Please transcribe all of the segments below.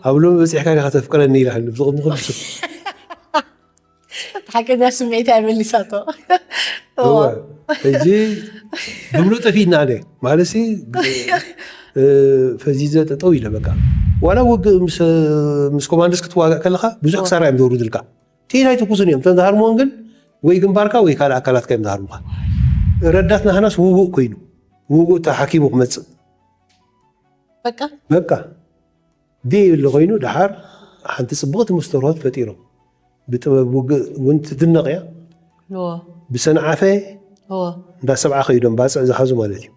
ኣብ ሎሚ በፂሕካ ዲኻ ተፍቅረኒ ኢላኒ ብዝቕድሚ ኩሉ ሰብ። ሓቀኛ ስምዒት እያ መሊሳቶ። እወ፣ ሕጂ ብብሎ ጠፊእና ኣነ ማለት ሲ ፈዚዘ ጠጠው ኢለ በቃ። ዋላ ውግእ ምስ ኮማንዶስ ክትዋጋእ ከለካ ብዙሕ ክሳራ እዮም ዘውርድልካ። ጥይት ኣይትኩሱን እዮም እቶም ዝሃርምዎን ግን ወይ ግንባርካ ወይ ካልእ ኣካላትካ እዮም ዝሃርሙካ። ረዳት ናህናስ ውጉእ ኮይኑ ውጉእ ተሓኪሙ ክመፅእ በቃ በቃ ዲ ይብል ኮይኑ ደሓር ሓንቲ ፅብቕቲ መስተርሆት ፈጢሮም ብጥበብ ውግእ እውን ትድነቕ እያ። ብሰንዓፈ እንዳ ሰብዓ ከይዶም ባፅዕ ዝሓዙ ማለት እዩ።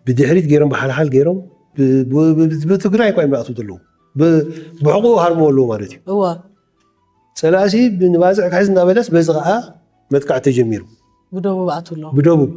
ብድሕሪት ገይሮም ብሓልሓል ገይሮም ብትግራይ እኳ ይምኣቱ ዘለዉ ብሕቑ ሃርሞ ኣለዉ ማለት እዩ። ፀላእሲ ንባፅዕ ክሕዝ እናበለስ በዚ ከዓ መጥቃዕ ተጀሚሩ ብደቡብ ኣቱ ኣለዉ ብደቡብ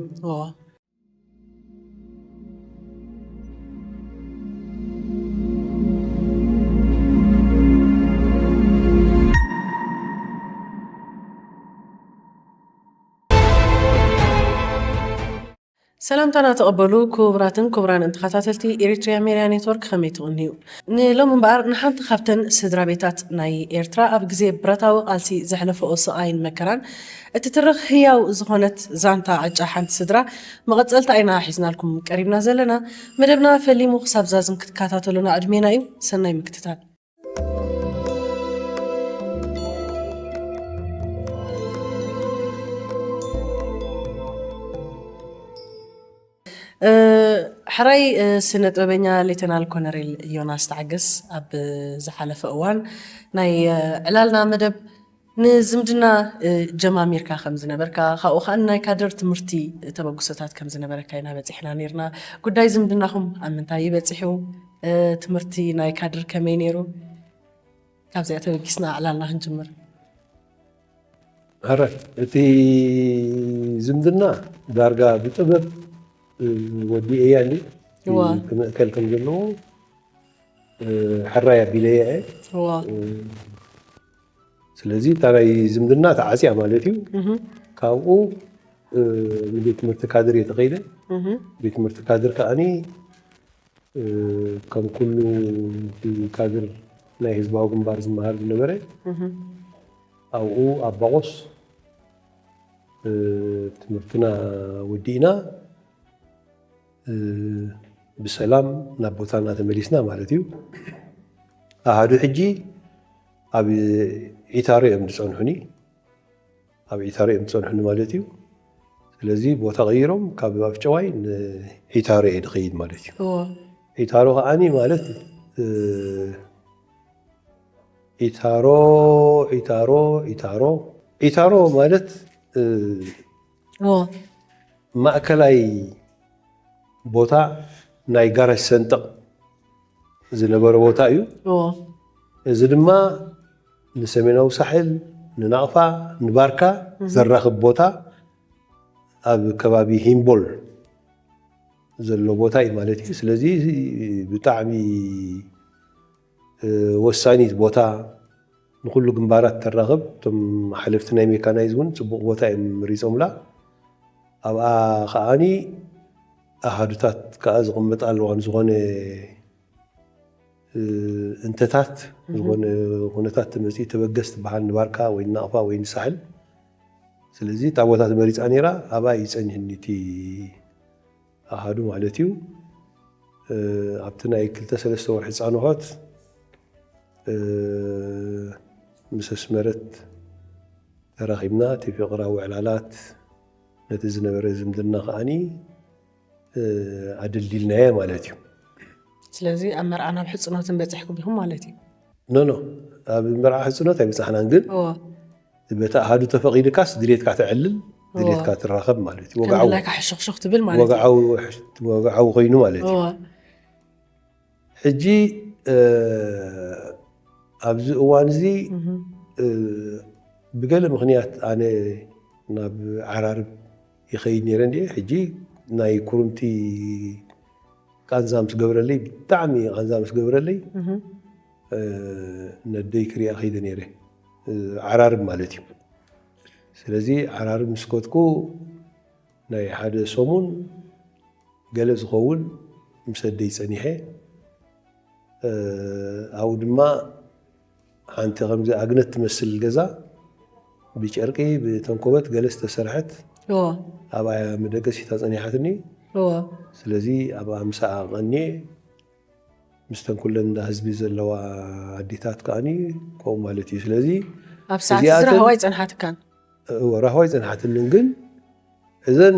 ሰላምታና ተቐበሉ ክቡራትን ክቡራን ተኸታተልቲ ኤሪትሪያ ሜድያ ኔትወርክ ከመይ ትቕንዩ? ንሎም እምበኣር ንሓንቲ ካብተን ስድራ ቤታት ናይ ኤርትራ ኣብ ግዜ ብረታዊ ቃልሲ ዘሕለፈኦ ስቓይን መከራን እትትርኽ ህያው ዝኾነት ዛንታ ዕጫ ሓንቲ ስድራ መቐጸልታ ኢና ሒዝናልኩም ቀሪብና ዘለና። መደብና ፈሊሙ ክሳብ ዛዝም ክትከታተሉና ዕድሜና እዩ። ሰናይ ምክትታል። ሕራይ ስነ ጥበበኛ ሌተናል ኮነሬል ዮናስ ተዓገስ ኣብ ዝሓለፈ እዋን ናይ ዕላልና መደብ ንዝምድና ጀማሚርካ ከም ዝነበርካ ካብኡ ከዓ ናይ ካድር ትምህርቲ ተበግሶታት ከም ዝነበረካ ኢና በፂሕና ነርና። ጉዳይ ዝምድናኹም ኣብ ምንታይ ይበፂሑ? ትምህርቲ ናይ ካድር ከመይ ነይሩ? ካብዚኣ ተበጊስና ዕላልና ክንጅምር። ሕራይ እቲ ዝምድና ዳርጋ ብጥበብ ወዲኤያ እንዲ ክምእከል ከም ዘለዎ ሕራይ ኣቢለየ እየ። ስለዚ እታ ናይ ዝምድና ተዓፅያ ማለት እዩ። ካብኡ ንቤት ትምህርቲ ካድር እየ ተኸይደ። ቤት ትምህርቲ ካድር ከዓኒ ከም ኩሉ ካድር ናይ ህዝባዊ ግንባር ዝመሃር ዝነበረ ኣብኡ ኣብ ባቆስ ትምህርትና ወዲእና ብሰላም ናብ ቦታና ተመሊስና ማለት እዩ። ኣሃዱ ሕጂ ኣብ ዒታሮ እዮም ዝፀንሑኒ። ኣብ ዒታሮ እዮም ዝፀንሑኒ ማለት እዩ። ስለዚ ቦታ ቀይሮም ካብ ኣፍጨዋይ ንዒታሮ እየ ዝኸይድ ማለት እዩ። ዒታሮ ከዓኒ ማለት ዒታሮ ዒታሮ ዒታሮ ዒታሮ ማለት ማእከላይ ቦታ ናይ ጋራጅ ሰንጠቕ ዝነበረ ቦታ እዩ። እዚ ድማ ንሰሜናዊ ሳሕል፣ ንናቕፋ፣ ንባርካ ዘራኽብ ቦታ ኣብ ከባቢ ሂምቦል ዘሎ ቦታ እዩ ማለት እዩ። ስለዚ ብጣዕሚ ወሳኒት ቦታ ንኩሉ ግንባራት ተራኽብ። እቶም ሓለፍቲ ናይ ሜካናይዝ እውን ፅቡቕ ቦታ እዮም መሪፆምላ። ኣብኣ ከዓኒ ኣሃዱታት ከዓ ዝቕመጥ ኣለዋ ንዝኾነ እንተታት ዝኾነ ኩነታት ተመፅኡ ተበገስ ትበሃል ንባርካ ወይ ንናቕፋ ወይ ንሳሕል። ስለዚ እታ ቦታ ተመሪፃ ነይራ ኣብኣ እዩ ፀኒሕኒ እቲ ኣሃዱ ማለት እዩ። ኣብቲ ናይ ክልተ ሰለስተ ወርሒ ፃንሖት ምስ ኣስመረት ተራኺብና እቲ ፍቕራዊ ዕላላት ነቲ ዝነበረ ዝምድና ከዓኒ ኣደልዲልናየ ማለት እዩ። ስለዚ ኣብ መርዓ ናብ ሕፅኖትን በፂሕኩም ኢኹም ማለት እዩ። ኖ ኖ ኣብ መርዓ ሕፅኖት ኣይበፃሕናን ግን በቲ ኣሃዱ ተፈቒድካስ ድሌትካ ተዕልል ድሌትካ ትራኸብ ማለት እዩ። ወግዓዊ ሕሹኽሹኽ ትብል ማለት ወግዓዊ ኮይኑ ማለት እዩ። ሕጂ ኣብዚ እዋን እዚ ብገለ ምኽንያት ኣነ ናብ ዓራርብ ይኸይድ ነይረ እንዲ ሕጂ ናይ ኩርምቲ ቃንዛ ምስ ገብረለይ ብጣዕሚ ቃንዛ ምስ ገብረለይ ነደይ ክሪኣ ከይደ ነይረ ዓራርብ ማለት እዩ። ስለዚ ዓራርብ ምስ ከድኩ ናይ ሓደ ሰሙን ገለ ዝኸውን ምስ ኣደይ ጸኒሐ እ፣ ኣብኡ ድማ ሓንቲ ከምዚ ኣግነት ትመስል ገዛ ብጨርቂ ብተንኮበት ገለ ዝተሰርሐት፣ እዎ ኣብኣ መደቀሲታ ጸኒሓትኒ። እዎ ስለዚ ኣብኣ ምሳኣ ቀንየ፣ ምስተን ኩለን እንዳ ህዝቢ ዘለዋ ኣዴታት ከኣኒ ከምኡ ማለት እዩ። ስለዚ ኣብ ሰዓት እዚ እዚኣተን ራህዋ ኣይጸንሓትካን። እወ፣ ራህዋ ኣይጸንሓትንን፣ ግን እዘን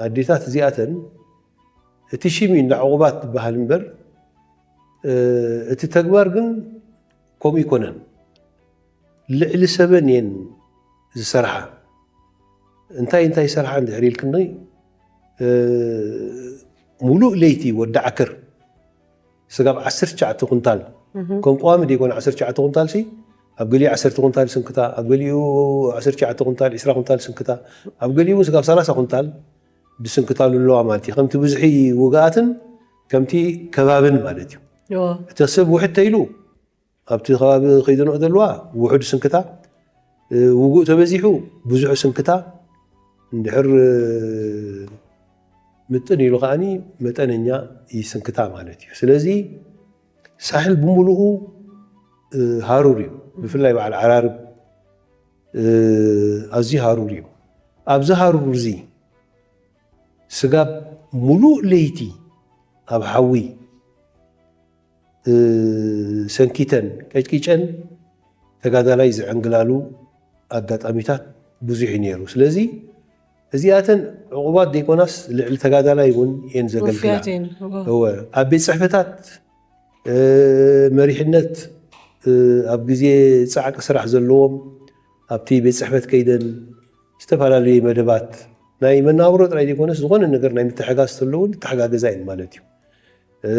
ኣዴታት እዚኣተን እቲ ሽም እዩ እንዳ ዕቑባት ዝበሃል እምበር፣ እ፣ እቲ ተግባር ግን ከምኡ ኣይኮነን። ልዕሊ ሰበን እየን ዝሰርሓ። እንታይ እንታይ ይሰርሓ እንድሕር ኢልክኒ፣ እ፣ ሙሉእ ለይቲ ወዲ ዓክር ስጋብ ዓሰርተ ትሽዓተ ኩንታል፣ ከም ቀዋሚ ደይኮነ ዓሰርተ ትሽዓተ ኩንታል ሲ፣ ኣብ ገሊኡ ዓሰርተ ኩንታል ስንክታ፣ ኣብ ገሊኡ ዓሰርተ ትሽዓተ ኩንታል፣ ዕስራ ኩንታል ስንክታ፣ ኣብ ገሊኡ እውን ስጋብ ሰላሳ ኩንታል ብስንክታሉ ኣለዋ ማለት እዩ። ከምቲ ብዝሒ ውግኣትን ከምቲ ከባብን ማለት እዩ። እዎ እቲ ሰብ ውሕድ ተይሉ ኣብቲ ከባቢ ከይደንኦ ዘለዋ ውሑድ ስንክታ፣ እ፣ ውጉእ ተበዚሑ ብዙሕ ስንክታ፣ እንድሕር፣ እ፣ ምጥን ኢሉ ከኣኒ መጠነኛ ይስንክታ ማለት እዩ። ስለዚ ሳሕል ብምሉኡ፣ እ፣ ሃሩር እዩ። ብፍላይ በዓል ዓራርብ፣ እ፣ ኣዝዩ ሃሩር እዩ። ኣብዚ ሃሩር እዚ ስጋብ ሙሉእ ለይቲ ኣብ ሓዊ፣ እ፣ ሰንኪተን ቀጭቂጨን ተጋዳላይ ዝዕንግላሉ ኣጋጣሚታት ብዙሕ እዩ ነይሩ። ስለዚ እዚኣተን ዕቑባት ዘይኮናስ ልዕሊ ተጋዳላይ እውን እየን ዘገልግላ። ውፍያት እየን። እዎ። እወ፣ ኣብ ቤት ጽሕፈታት፣ እ፣ መሪሕነት፣ እ፣ ኣብ ግዜ ጻዕቂ ስራሕ ዘለዎም ኣብቲ ቤት ጽሕፈት ከይደን ዝተፈላለዩ መደባት ናይ መናብሮ ጥራይ ዘይኮነስ ዝኾነ ነገር ናይ ምትሕጋዝ ተለውን ተሓጋገዛ እየን ማለት እዩ። እ፣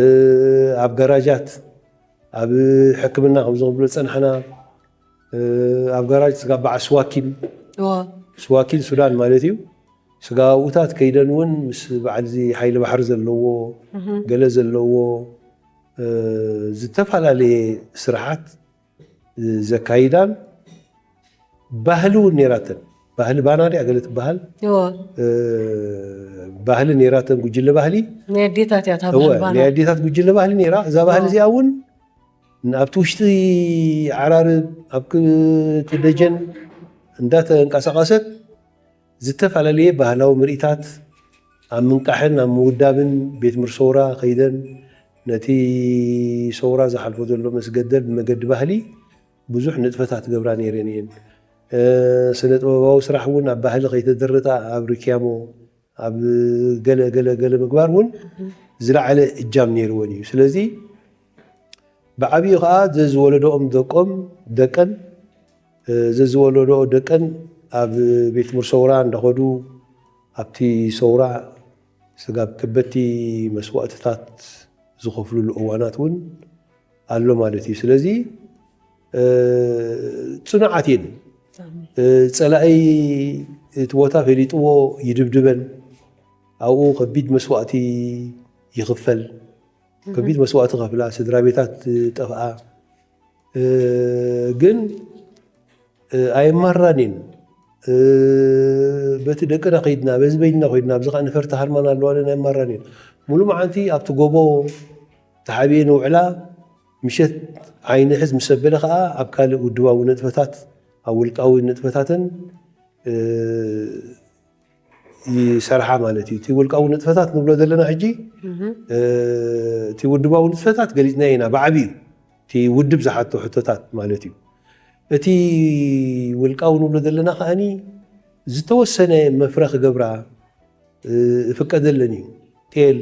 ኣብ ጋራጃት፣ ኣብ ሕክምና ከምዚ ክብሎ ዝጸናሕና፣ እ፣ ኣብ ጋራጅ ስጋብ በዓል ስዋኪል፣ እዎ ስዋኪል ሱዳን ማለት እዩ። ስጋውኡታት ከይደን እውን ምስ በዓል እዚ ሓይሊ ባሕሪ ዘለዎ፣ ገለ ዘለዎ፣ እ፣ ዝተፈላለየ ስራሓት፣ እ፣ ዘካይዳን ባህሊ እውን ነይራተን። ባህሊ ባና ድያ ገለ ትበሃል፣ እዎ እ፣ ባህሊ ነይራተን፣ ጉጅለ ባህሊ። ናይ ኣዴታት እያ እታ እወ፣ ባህል ባና። ናይ ኣዴታት ጉጅለ ባህሊ ነይራ። እዛ ባህሊ እዚኣ እውን ኣብቲ ውሽጢ ዓራርብ፣ ኣብ ክ-፣ እቲ ደጀን እንዳተንቀሳቐሰት ዝተፈላለየ ባህላዊ ምርኢታት ኣብ ምንቃሕን ኣብ ምውዳብን ቤት ምር ሰውራ ከይደን ነቲ ሰውራ ዝሓልፎ ዘሎ መስገደል ብመገዲ ባህሊ ብዙሕ ንጥፈታት ገብራ ነይረን እየን። እ፣ ስነ ጥበባዊ ስራሕ እውን ኣብ ባህሊ ከይተደረታ ኣብ ሪክያሞ፣ ኣብ ገለ ገለ ገለ ምግባር እውን ዝለዓለ እጃም ነይርወን እዩ። ስለዚ ብዓብዩ ከዓ ዘዝወለደኦም ደቆም፣ ደቀን፣ እ፣ ዘዝወለደኦ ደቀን ኣብ ቤት ምር ሰውራ እንዳኸዱ ኣብቲ ሰውራ ስጋብ ከበድቲ መስዋእትታት ዝኸፍሉሉ እዋናት እውን ኣሎ ማለት እዩ። ስለዚ፣ እ፣ ጽኑዓት እየን። እ፣ ጸላኢ እቲ ቦታ ፈሊጥዎ ይድብድበን፣ ኣብኡ ከቢድ መስዋእቲ ይኽፈል። ከቢድ መስዋእቲ ከፍላ፣ ስድራ ቤታት ጠፍኣ። እ፣ ግን፣ እ፣ ኣየማራን እየን። እ፣ በቲ ደቅና ከይድና፣ በዚ በይንና ከይድና፣ ኣብዚ ኸዓ ነፈርቲ ሃርማን ኣለዋ ኢለን ኣየማራን እየን። ሙሉ መዓልቲ ኣብቲ ጎቦ ተሓቢኤን ውዕላ፣ ምሸት ዓይኒ ሕዝ ምስ ኣበለ ኸዓ ኣብ ካልእ ውድባዊ ንጥፈታት፣ ኣብ ውልቃዊ ንጥፈታተን፣ እ፣ ይሰርሓ ማለት እዩ። እቲ ውልቃዊ ንጥፈታት ንብሎ ዘለና ሕጂ፣ እ፣ እቲ ውድባዊ ንጥፈታት ገሊጽናዮ ኢና ብዓብዩ፣ እቲ ውድብ ዝሓቶ ሕቶታት ማለት እዩ። እቲ ውልቃዊ ንብሎ ዘለና ከኣኒ ዝተወሰነ መፍረ ክገብራ፣ እ፣ እፍቀደለን እዩ። ጤል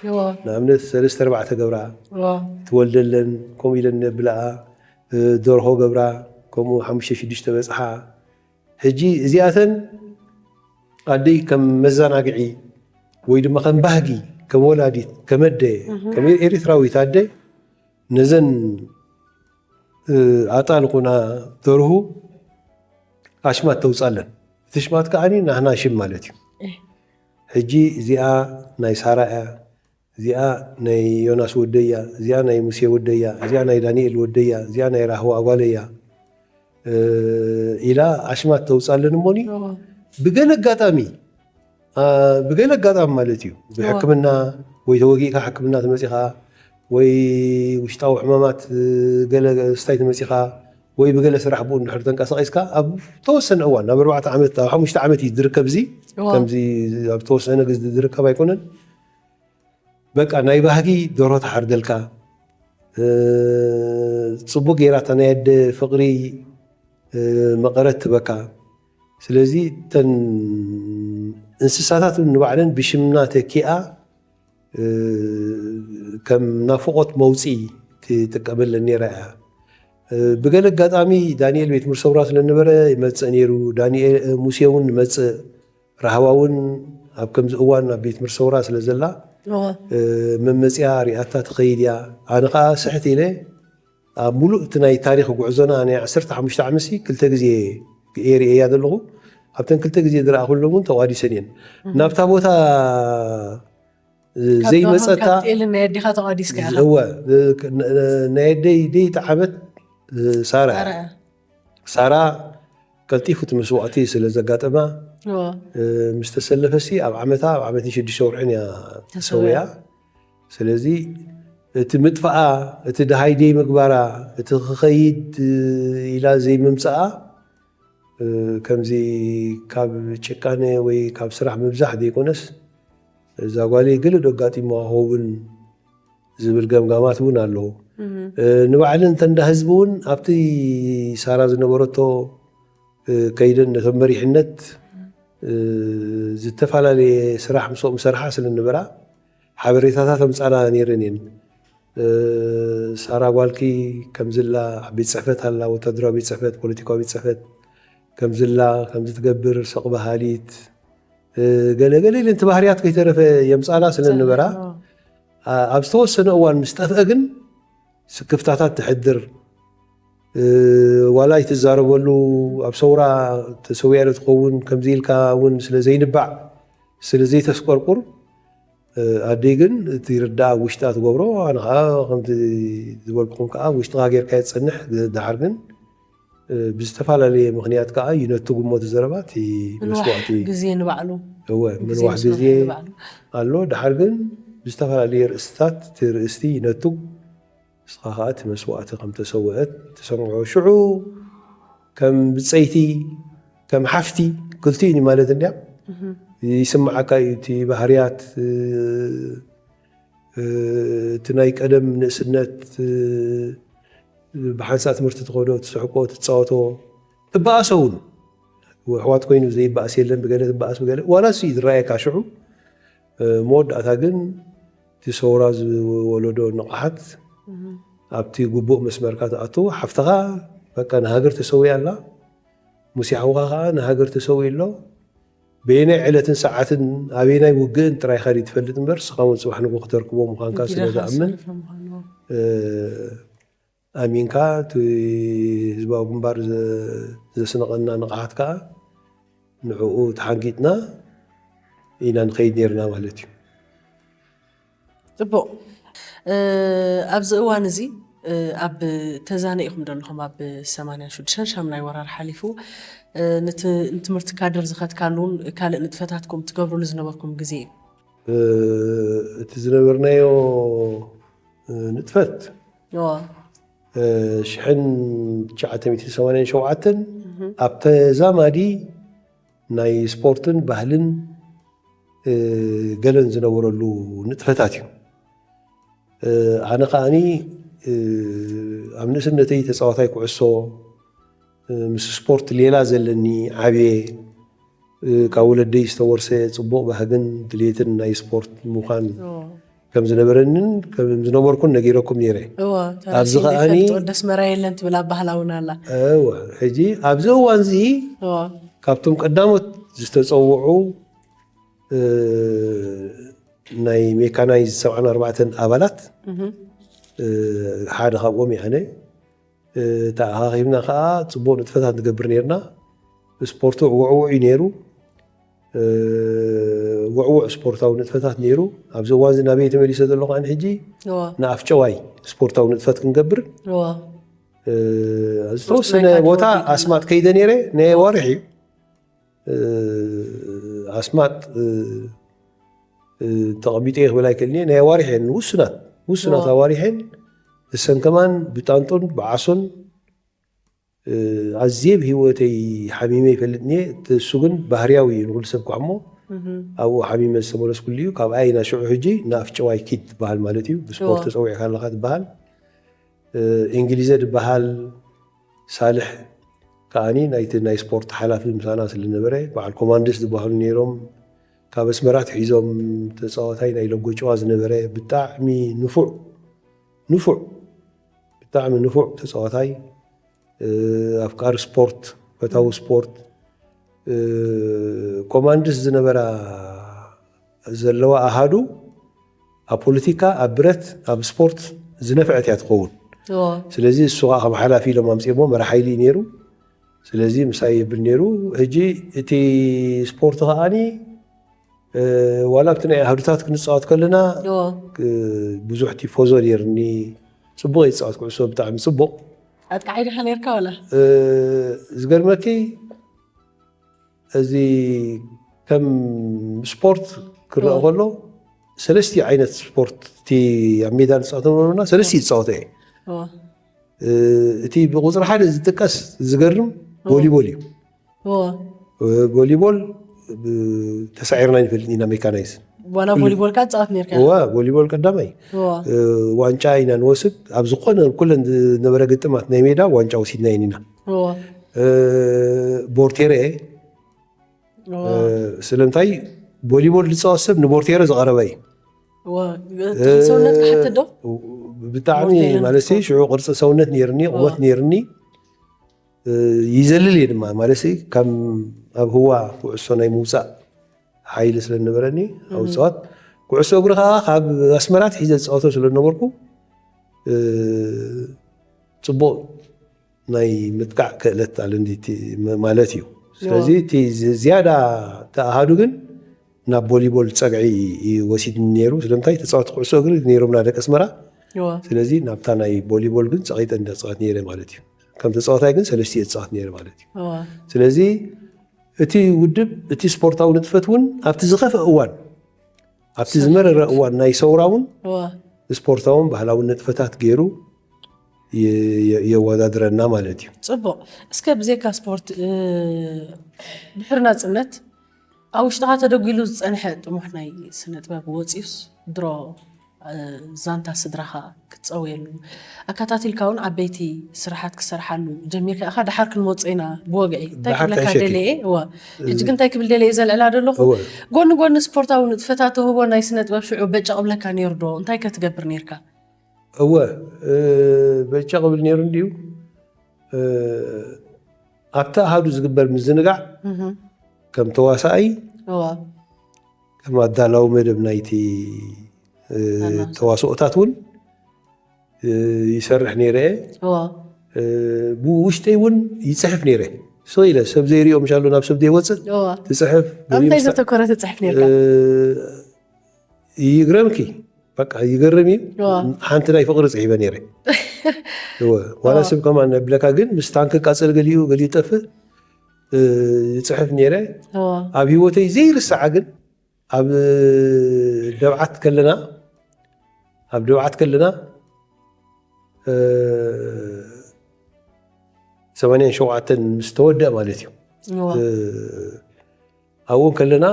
እዎ ንኣብነት ሰለስተ ኣርባዕተ ገብራ እዎ ትወልደለን፣ ከምኡ ኢለን ነብልኣ፣ እ፣ ደርሆ ገብራ፣ ከምኡ ሓሙሽተ ሽዱሽተ በጽሓ። ሕጂ እዚኣተን ኣደይ ከም መዘናግዒ ወይ ድማ ከም ባህጊ፣ ከም ወላዲት፣ ከም ኣደ፣ ከም ኤሪትራዊት ኣደ ነዘን፣ እ፣ ኣጣል ኩና ደርሁ ኣሽማት ተውጻለን። እቲ ሽማት ከዓኒ ናህና ሽም ማለት እዩ። ሕጂ እዚኣ ናይ ሳራ እያ፣ እዚኣ ናይ ዮናስ ወደይ እያ፣ እዚኣ ናይ ሙሴ ወደይ እያ፣ እዚኣ ናይ ዳንኤል ወደይ እያ፣ እዚኣ ናይ ራህዋ ጓለይ እያ፣ እ፣ ኢላ ኣሽማት ተውጻለን እሞኒ። እዎ ብገለ ኣጋጣሚ፣ አ፣ ብገለ ኣጋጣሚ ማለት እዩ፣ ብሕክምና ወይ ተወጊእካ ሕክምና ተመጺኻ፣ ወይ ውሽጣዊ ሕማማት፣ እ፣ ገለ ስታይ ተመጺኻ ወይ ብገለ ስራሕ ብኡ እንድሕር ተንቀሳቒስካ፣ ኣብ ተወሰነ እዋን፣ ኣብ ኣርባዕተ ዓመት፣ ኣብ ሓሙሽተ ዓመት እዩ ዝርከብ። እዚ ከምዚ ኣብ ተወሰነ ግዜ ዝርከብ ኣይኮነን። በቃ ናይ ባህጊ ደርሆ ትሓርደልካ፣ እ፣ ጽቡቅ ጌራ እታ ናይ ኣደ ፍቅሪ፣ እ፣ መቐረት ትበካ። ስለዚ እተን እንስሳታት እውን ንባዕለን ብሽምና ተኪኣ፣ እ፣ ከም ናፍቆት መውጽኢ ትጥቀመለን ነይራ እያ። እ፣ ብገለ ኣጋጣሚ ዳንኤል ቤት ምርሰውራ ስለ ነበረ ይመጽእ ነይሩ። ዳንኤል፣ እ፣ ሙሴ እውን ይመጽእ። ራህዋ እውን ኣብ ከምዚ እዋን ኣብ ቤት ምርሰውራ ስለ ዘላ፣ እወ። እ፣ መመጽያ ሪኣታ ትኸይድ እያ። ኣነ ኸኣ ስሕት ኢለ ኣብ ሙሉእ እቲ ናይ ታሪኽ ጉዕዞና ናይ ዓሰርተ ሓሙሽተ ዓመትሲ ክልተ ግዜ እየ ርእየያ ዘለኹ። ኣብተን ክልተ ግዜ ዝረኣኹሎም እውን ተቋዲሰን እየን። ናብታ ቦታ፣ እ፣ ካብ ዘይመጸታ ደርሆን ካብ ጤልን ናይ ኣዴኻ ተቋዲስካ ኢኻ። እወ፣ እ፣ ክ-፣ ን-፣ ን-፣ ናይ ኣደይ ደይ ጠዓመት፣ እ፣ ሳራ እያ። ሳራ እያ። ሳራ ቀልጢፉ እቲ መስዋእቲ ስለ ዘጋጠማ፣ እወ። እ፣ ምስ ተሰለፈሲ ኣብ ዓመታ፣ ኣብ ዓመትን ሽዱሽተ ወርሕን እያ ተሰዊኣ። ተሰዊኣ። ስለዚ እቲ ምጥፋኣ፣ እቲ ደሃይ ደይ ምግባራ፣ እቲ ክኸይድ፣ እ፣ ኢላ ዘይምምጻኣ፣ እ፣ ከምዚ ካብ ጭቃነ ወይ ካብ ስራሕ ምብዛሕ ዘይኮነስ፣ እዛ ጓለይ ገለ ዶ ኣጋጢምዋ ኸውን ዝብል ገምጋማት እውን ኣለዉ። እህ። እ፣ ንባዕለን እተን እንዳ ህዝቢ እውን ኣብቲ ሳራ ዝነበረቶ፣ እ፣ ከይደን ነቶም መሪሕነት፣ እ፣ ዝተፈላለየ ስራሕ ምስኦም ሰርሓ ስለ ዝነበራ ሓበሬታታት ኣምጻና ነይረን እየን። እ፣ ሳራ ጓልኪ ከምዚ ኣላ፣ ኣብ ቤት ጽሕፈት ኣላ፣ ወታደራዊ ቤት ጽሕፈት፣ ፖለቲካዊ ቤት ጽሕፈት፣ ከምዚ ኣላ፣ ከምዚ ትገብር፣ ሰቕ በሃሊት፣ እ፣ ገለ ገለ ኢለን እቲ ባህርያት ከይተረፈ የምጻላ ስለ ዝነበራ፣ ኦ። ኣ-፣ ኣብ ዝተወሰነ እዋን ምስ ጠፍአ ግን ስክፍታታት ተሕድር። እ፣ ዋላ ኣይትዛረበሉ፣ ኣብ ሰውራ ተሰዊኣ ዶ ትኸውን፣ ከምዚ ኢልካ እውን ስለ ዘይንባዕ፣ ስለ ዘይተስቆርቁር፣ እ፣ ኣደይ ግን እቲ ይርዳኣ ኣብ ውሽጣ ትገብሮ፣ ኣነ ኸዓ ከምቲ ዝበልኩኹም ከኣ ኣብ ውሽጥኻ ጌርካ እየ ትጸንሕ። ደሓር ግን፣ እ፣ ብዝተፈላለየ ምኽንያት ከኣ ይነትጉ እሞ እቲ ዘረባ፣ እቲ ምንዋሕ መስዋእቲ ግዜ ንባዕሉ። እወ፣ ግዜ ምንዋሕ ምስራሕ ግዜ ንባዕሉ። ኣሎ። ደሓር ግን ብዝተፈላለየ ርእስትታት እቲ ርእስቲ ይነትግ። ንስኻ ኸኣ እቲ መስዋእቲ ከም ተሰውአት ትሰምዖ። ሽዑ ከም ብጸይቲ፣ ከም ሓፍቲ፣ ክልቲኡን እዩ ማለት እንድያ። እህ። ይስምዓካ እዩ እቲ ባህርያት፣ እ፣ እ፣ እቲ ናይ ቀደም ንእስነት፣ እ፣ ብሓንሳእ ትምህርቲ ትኸዶ፣ ትስሕቆ፣ ትጻወቶ፣ ትበኣሶ እውን። ኣሕዋት ኮይኑ ዘይበኣስ የለን፣ ብገለ ትበኣስ፣ ብገለ፣ ዋላ እሱ እዩ ዝረኣየካ ሽዑ። እ፣ መወዳእታ ግን እቲ ሰውራ ዝወለዶ ንቕሓት እህ። ኣብቲ ግቡእ መስመርካ ትኣቱ። ሓፍትኻ በቃ ንሃገር ተሰዊኣ ኣላ። ሙሴ ሓውኻ ኸኣ ንሃገር ተሰዊኡ ኣሎ። በየናይ ዕለትን ሰዓትን ኣበየናይ ውግእን ጥራይኻ ድዩ ትፈልጥ እምበር፣ ንስኻ እውን ጽባሕ ንግሆ ክተርክቦ ምዃንካ ስለ ግዴታኻ ዝኣምን፣ ዝሰርሕ ምዃኑ። እ፣ ኣሚንካ እቲ ህዝባዊ ግንባር ዘ-፣ ዘስነቐና ንቕሓት ከኣ ንዕኡ ተሓንጊጥና ኢና ንኸይድ ነይርና ማለት እዩ። ጽቡቕ። እ፣ ኣብዚ እዋን እዚ፣ እ፣ ኣብ ተዛነ ኢኹም ዘለኹም፣ ኣብ ሰማንያን ሽዱሽተን ሻምናይ ወራር ሓሊፉ፣ እ፣ ንቲ-፣ ንትምህርቲ ካድር ዝኸድካሉን ካልእ ንጥፈታትኩም ትገብሩሉ ዝነበርኩም ግዜ እዩ። እ፣ እቲ ዝነበርናዮ፣ እ፣ ንጥፈት፣ እዋ። እ፣ ሽሕን ትሽዓተ ሚእትን ሰማንያን ሸውዓተን እህ። ኣብ ተዛማዲ ናይ ስፖርትን ባህልን፣ እ፣ ገለን ዝነበረሉ ንጥፈታት እዩ። እ፣ ኣነ ከኣኒ፣ እ፣ ኣብ ንእስነተይ ተጻዋታይ ኩዕሶ፣ እ፣ ምስ ስፖርት ሌላ ዘለኒ ዓብየ፣ እ፣ ካብ ወለደይ ዝተወርሰ ጽቡቕ ባህግን ድሌትን ናይ ስፖርት ምዃን ኦ። ከም ዝነበረንን ከም ዝነበርኩን ነጊረኩም ነይረ። እወ፣ ኣብዚ ተረሲኒ ከኣኒ ይፈልጥ፣ ወዲ ኣስመራ የለን ትብል ኣባህላ እውን ኣላ። እወ፣ ሕጂ ኣብዚ እዋን እዚ እወ። ካብቶም ቀዳሞት ዝተጸውዑ፣ እ፣ ናይ ሜካናይዝ ሰብዓን ኣርባዕተን ኣባላት፣ እህ። እ፣ ሓደ ካብኦም እየ ኣነ። እ፣ ተኣኻኺብና ከኣ ጽቡቕ ንጥፈታት ንገብር ነይርና። ስፖርቱ ዕውዕውዕ እዩ ነይሩ። እ፣ ዕውዕውዕ ስፖርታዊ ንጥፈታት ነይሩ። ኣብዚ እዋን እዚ ናበይ ተመሊሰ ዘለኹ ኣነ ሕጂ? እዋ። ንኣፍጨዋይ ስፖርታዊ ንጥፈት ክንገብር። እዋ። እ፣ ዝተወሰነ ናይ ቦታ ካድቦ ኣስማጥ ከይደ ነይረ፣ ናይ ኣዋርሕ እዩ። እ፣ ኣስማጥ፣ እ፣ እ፣ ተቐሚጠ እየ ክብል ኣይክእልን እየ። ናይ ኣዋርሕ እየን ውሱናት። ውሱናት ኣዋሪሐን እሰን ከማን ብጣንጦን ብዓሶን ኣዝየ ብህይወተይ ሓሚመ ይፈልጥኒ። እሱ ግን ባህርያዊ እዩ፣ ንኩሉ ሰብ ክሕሞ። ኣብኡ ሓሚመ ዝተመለስኩሉ እዩ። ካብኣ ኢና ሽዑ ሕጂ ንኣፍ ጨዋይ ኪድ ትበሃል ማለት እዩ። ብስፖርት ተፀዊዕካ ኣለካ ትበሃል። እንግሊዘ ዝበሃል ሳልሕ ከዓኒ ናይቲ ናይ ስፖርት ሓላፊ ምሳና ስለነበረ፣ በዓል ኮማንድስ ዝበሃሉ ነይሮም። ካብ ኣስመራ ትሒዞም ተፃዋታይ ናይ ለጎ ጨዋ ዝነበረ ብጣዕሚ ንፉዕ ንፉዕ ብጣዕሚ ንፉዕ ተፃዋታይ፣ ኣፍቃሪ ስፖርት፣ ፈታዊ ስፖርት፣ ኮማንድስ ዝነበራ ዘለዋ ኣሃዱ ኣብ ፖለቲካ፣ ኣብ ብረት፣ ኣብ ስፖርት ዝነፍዐት እያ ትኸውን። ስለዚ እሱ ከዓ ከም ሓላፊ ኢሎም ኣምፅኦሞ፣ መራሕ ሓይሊ እዩ ነይሩ። ስለዚ ምሳይ የብል ነይሩ። ሕጂ እቲ ስፖርት ከዓኒ ዋላ ኣብቲ ናይ ኣሃዱታት ክንፃወት ከለና ብዙሕ ቲፎዞ ነይርኒ። ፅቡቕ ይፃወት ኩዕሶ፣ ብጣዕሚ ፅቡቕ። ኣጥቃዓይ ዲኻ ነርካ ዋላ? ዝገርመኪ፣ እዚ ከም ስፖርት ክረአ ከሎ ሰለስቲ ዓይነት ስፖርት፣ እቲ ኣብ ሜዳ ንፃወቶ ነበርና ሰለስቲ ይፃወቶ እየ። እቲ ብቁፅሪ ሓደ ዝጥቀስ ዝገርም ቮሊቦል እዩ። ቮሊቦል ተሳዒርና ይፈልጥ ኢና፣ ሜካናይዝ። ዋላ ቮሊቦል ካ ትፃወት ነርካ? ዋ ቮሊቦል ቀዳማይ፣ ዋንጫ ኢና ንወስድ። ኣብ ዝኾነ ኩለን ዝነበረ ግጥማት ናይ ሜዳ ዋንጫ ወሲድና ኢና። ቦርቴረ፣ ስለምንታይ ቮሊቦል ዝፃወት ሰብ ንቦርቴረ ዝቐረበ እዩ። ሰውነት ክሓትት ዶ? ብጣዕሚ ማለት ሽዑ ቅርፂ ሰውነት ነይርኒ፣ ቁመት ነይርኒ፣ ይዘልል እየ ድማ ማለት ከም ኣብ ህዋ ኩዕሶ ናይ ምውፃእ ሓይሊ ስለዝነበረኒ ኣብ ዝፃወት። ኩዕሶ እግሪ ከዓ ካብ ኣስመራ ኣትሒዘ ዝፃወቶ ስለዝነበርኩ ፅቡቕ ናይ ምጥቃዕ ክእለት ኣለኒ ማለት እዩ። ስለዚ እቲ ዝያዳ ተኣሃዱ ግን ናብ ቮሊቦል ፀግዒ እዩ ወሲድኒ ነይሩ። ስለምንታይ ተፃወቲ ኩዕሶ እግሪ ነይሮምና ደቂ ኣስመራ። ስለዚ ናብታ ናይ ቮሊቦል ግን ፀቒጠ እንዳፃወት ነይረ ማለት እዩ። ከም ተፃዋታይ ግን ሰለስተ እየ ዝፃወት ነይረ ማለት እዩ። ስለዚ እቲ ውድብ፣ እቲ ስፖርታዊ ንጥፈት እውን ኣብቲ ዝኸፍአ እዋን፣ ኣብቲ ዝመረረ እዋን ናይ ሰውራ እውን ስፖርታውን ባህላውን ንጥፈታት ገይሩ የወዳድረና ማለት እዩ። ፅቡቕ። እስከ ብዘይካ ስፖርት ድሕሪ ናፅነት ኣብ ውሽጥኻ ተደጒሉ ዝፀንሐ ጥሙሕ ናይ ስነ ጥበብ ወፂኡስ ድሮ ዛንታ ስድራኻ ክትፀውየሉ ኣከታቲልካ እውን ዓበይቲ ስራሓት ክሰርሓሉ ጀሚርካ ኢኻ። ድሓር ክንመፆ ኢና ብወግዒ። እንታይ ክብለካ ደለየ? እዋ፣ ሕጂ ግን እንታይ ክብል ደለየ ዘልዕላ ደለኹ፣ ጎኒ ጎኒ ስፖርታዊ ንጥፈታት ተውህቦ ናይ ስነ ጥበብ ሽዑ በጨቕ ብለካ ነይሩ ዶ? እንታይ ከትገብር ነይርካ? እወ፣ በጨቕ ብል ነይሩ እንድዩ። ኣብቲ ኣሃዱ ዝግበር ምዝንጋዕ ከም ተዋሳኣይ፣ ከም ኣዳላዊ መደብ ናይቲ ተዋስኦታት እውን ይሰርሕ ነይረ እየ። ብውሽጠይ እውን ይፅሕፍ ነይረ። ስቕ ኢለ ሰብ ዘይሪኦ ምሻሎ ናብ ሰብ ዘይወፅእ ትፅሕፍ። እንታይ ዘተኮረ ትፅሕፍ ነርካ? ይግረምኪ፣ በቃ ይገርም እዩ። ሓንቲ ናይ ፍቕሪ ፅሒፈ ነይረ። ዋላ ሰብ ከማን ነብለካ፣ ግን ምስ ታንክ ቃፀል ገሊኡ ገሊኡ ጠፍእ ይፅሕፍ ነይረ። ኣብ ህይወተይ ዘይርሳዓ ግን ኣብ ደብዓት ከለና ኣብ ደብዓት ከለና ሰማንያን ሸውዓተን ምስ ተወደእ ማለት እዩ። ኣብኡ ከለና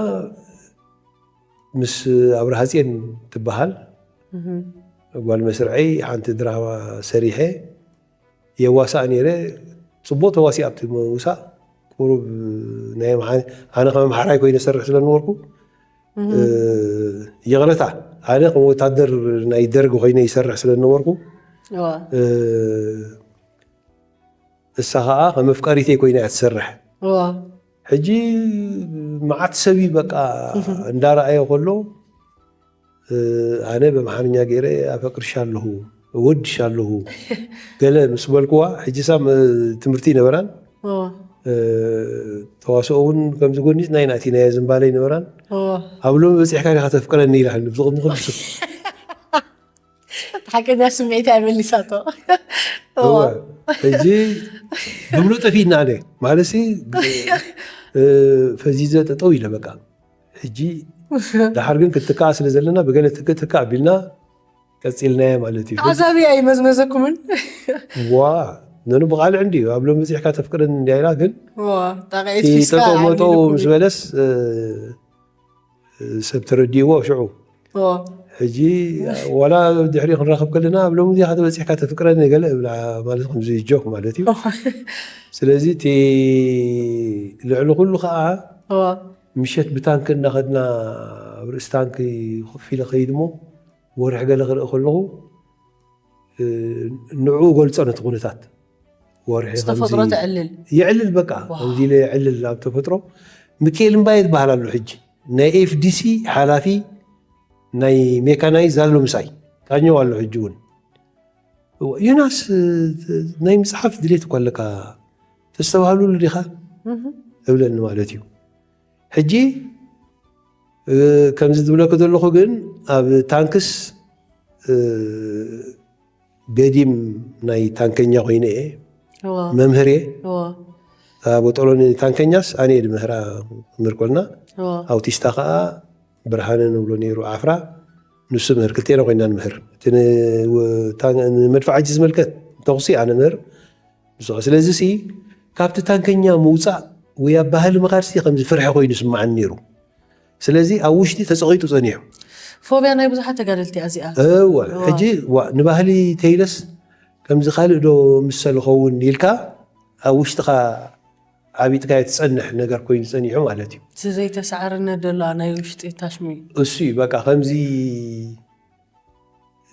ምስ ኣብርሃፅዮን ትበሃል ጓል መስርዐይ ሓንቲ ድራማ ሰሪሐ የዋሳእ ነይረ። ፅቡቕ ተዋሲእ ኣብቲ ምውሳእ ቁሩብ ናይ ኣነ ከም ኣምሓራይ ኮይነ ሰርሕ ስለነበርኩ፣ ይቕረታ፣ ኣነ ከም ወታደር ናይ ደርግ ኮይነ ይሰርሕ ስለነበርኩ፣ እሳ ከዓ ከም ኣፍቃሪተይ ኮይና እያ ትሰርሕ። ሕጂ መዓት ሰብ እዩ በቃ እንዳረኣዮ ከሎ፣ ኣነ ብኣምሓርኛ ገይረ ኣፈቅርሻ ኣለኹ፣ እወድሻ ኣለኹ ገለ ምስ በልክዋ፣ ሕጂ ሳ ትምህርቲ ይነበራን ተዋስኦ እውን ከምዚ ጎኒፅና ኢና ኣቲናዮ ዝምባለ ይነበራን። ኣብ ሎሚ በፂሕካ ዲኻ ተፍቅረኒ ኢላትኒ ብዚ ቅድሚ ኩሉ ሰብ። ሓቀኛ ስምዒት እያ መሊሳቶ። ሕጂ ብብሎ ጠፊእና ኣነ ማለት ፈዚዘ ጠጠው ኢለ በቃ። ሕጂ ደሓር ግን ክትካእ ስለ ዘለና ብገለ ትክእ ትካእ ኣቢልና ቀጺልናዮ ማለት እዩ። ተዓዛቢ ኣይመዝመዘኩምን። ዋ ነኑ ብቓልዕ እንድዩ ኣብ ሎም በጺሕካ ተፍቅረኒ እንድያ ኢላ ግን ዋ ጣቕዒት እቲ ሒዝካ ጠጠው መጠው ኣይብልኩምን። ምስ በለስ እ፣ ሰብ ተረዲእዎ ሽዑ ዋ ሕጂ ዋላ ድሕሪ ክንራኸብ ከለና ኣብ ሎም እዚኣ ከተበጺሕካ ተፍቅረኒ ገለ እብላ ማለት ከምዚ ጆክ ማለት እዩ። ስለዚ እቲ ልዕሊ ኩሉ ከዓ ዋ ምሸት ብታንኪ እናኸድና ኣብ ርእሲ ታንኪ ኮፍ ኢለ ከይድ እሞ ወርሒ ገለ ክርኢ ከለኹ እ፣ ንዕኡ ገልጾ ነቲ ኩነታት ወርሒ ምስ ተፈጥሮ ከምዚ ተዕልል። የዕልል በቃ ከምዚ ኢለ የዕልል ኣብ ተፈጥሮ። ሚካኤል እምባየ ዝበሃል ኣሎ ሕጂ ናይ ኤፍዲሲ ሓላፊ ናይ ሜካናይዝ ኣሎ ምሳይ ቃኘው ኣሎ ሕጂ እውን ዮናስ እ፣ ናይ ምፅሓፍ ድሌት እኳ ኣለካ ተስተባህሉሉ ዲኻ እብለኒ ማለት እዩ። ሕጂ እ፣ ከምዚ ዝብለኩ ዘለኹ ግን ኣብ ታንክስ እ፣ ገዲም ናይ ታንከኛ ኮይነ እየ ዋ መምህር እየ። ዋ እታ ቦጦሎኒ ታንከኛስ ኣነ እየ ድምህራ ምርኮልና ዋ ኣውቲስታ ከዓ ብርሃነ ንብሎ ነይሩ ዓፍራ ንሱ ምህር ክልቴና ኮይና ንምህር እቲ ን- ው- ታን- ንመድፋዕ ሕጂ ዝመልከት ተኹሲ ኣነ ምህር ንሱ ከዓ። ስለዚ ሲ ካብቲ ታንከኛ ምውፃእ ወይ ኣብ ባህሊ ምኻድ ሲ ከምዚ ፍርሒ ኮይኑ ይስምዓኒ ነይሩ። ስለዚ ኣብ ውሽጢ ተፀቒጡ ፀኒሑ። ፎብያ ናይ ብዙሓት ተጋደልቲ እያ እዚኣ። እወ ሕጂ ዋ ንባህሊ ተይለስ ከምዚ ካልእ ዶ ምሰል ኸውን ኢልካ ኣብ ውሽጥኻ ዓቢጥካዮ ትጸንሕ ነገር ኮይኑ ጸኒሑ ማለት እዩ። እቲ ዘይተሳዕርነት ደሎ ናይ ውሽጢ ታሽሙ እዩ። እሱ እዩ በቃ ከምዚ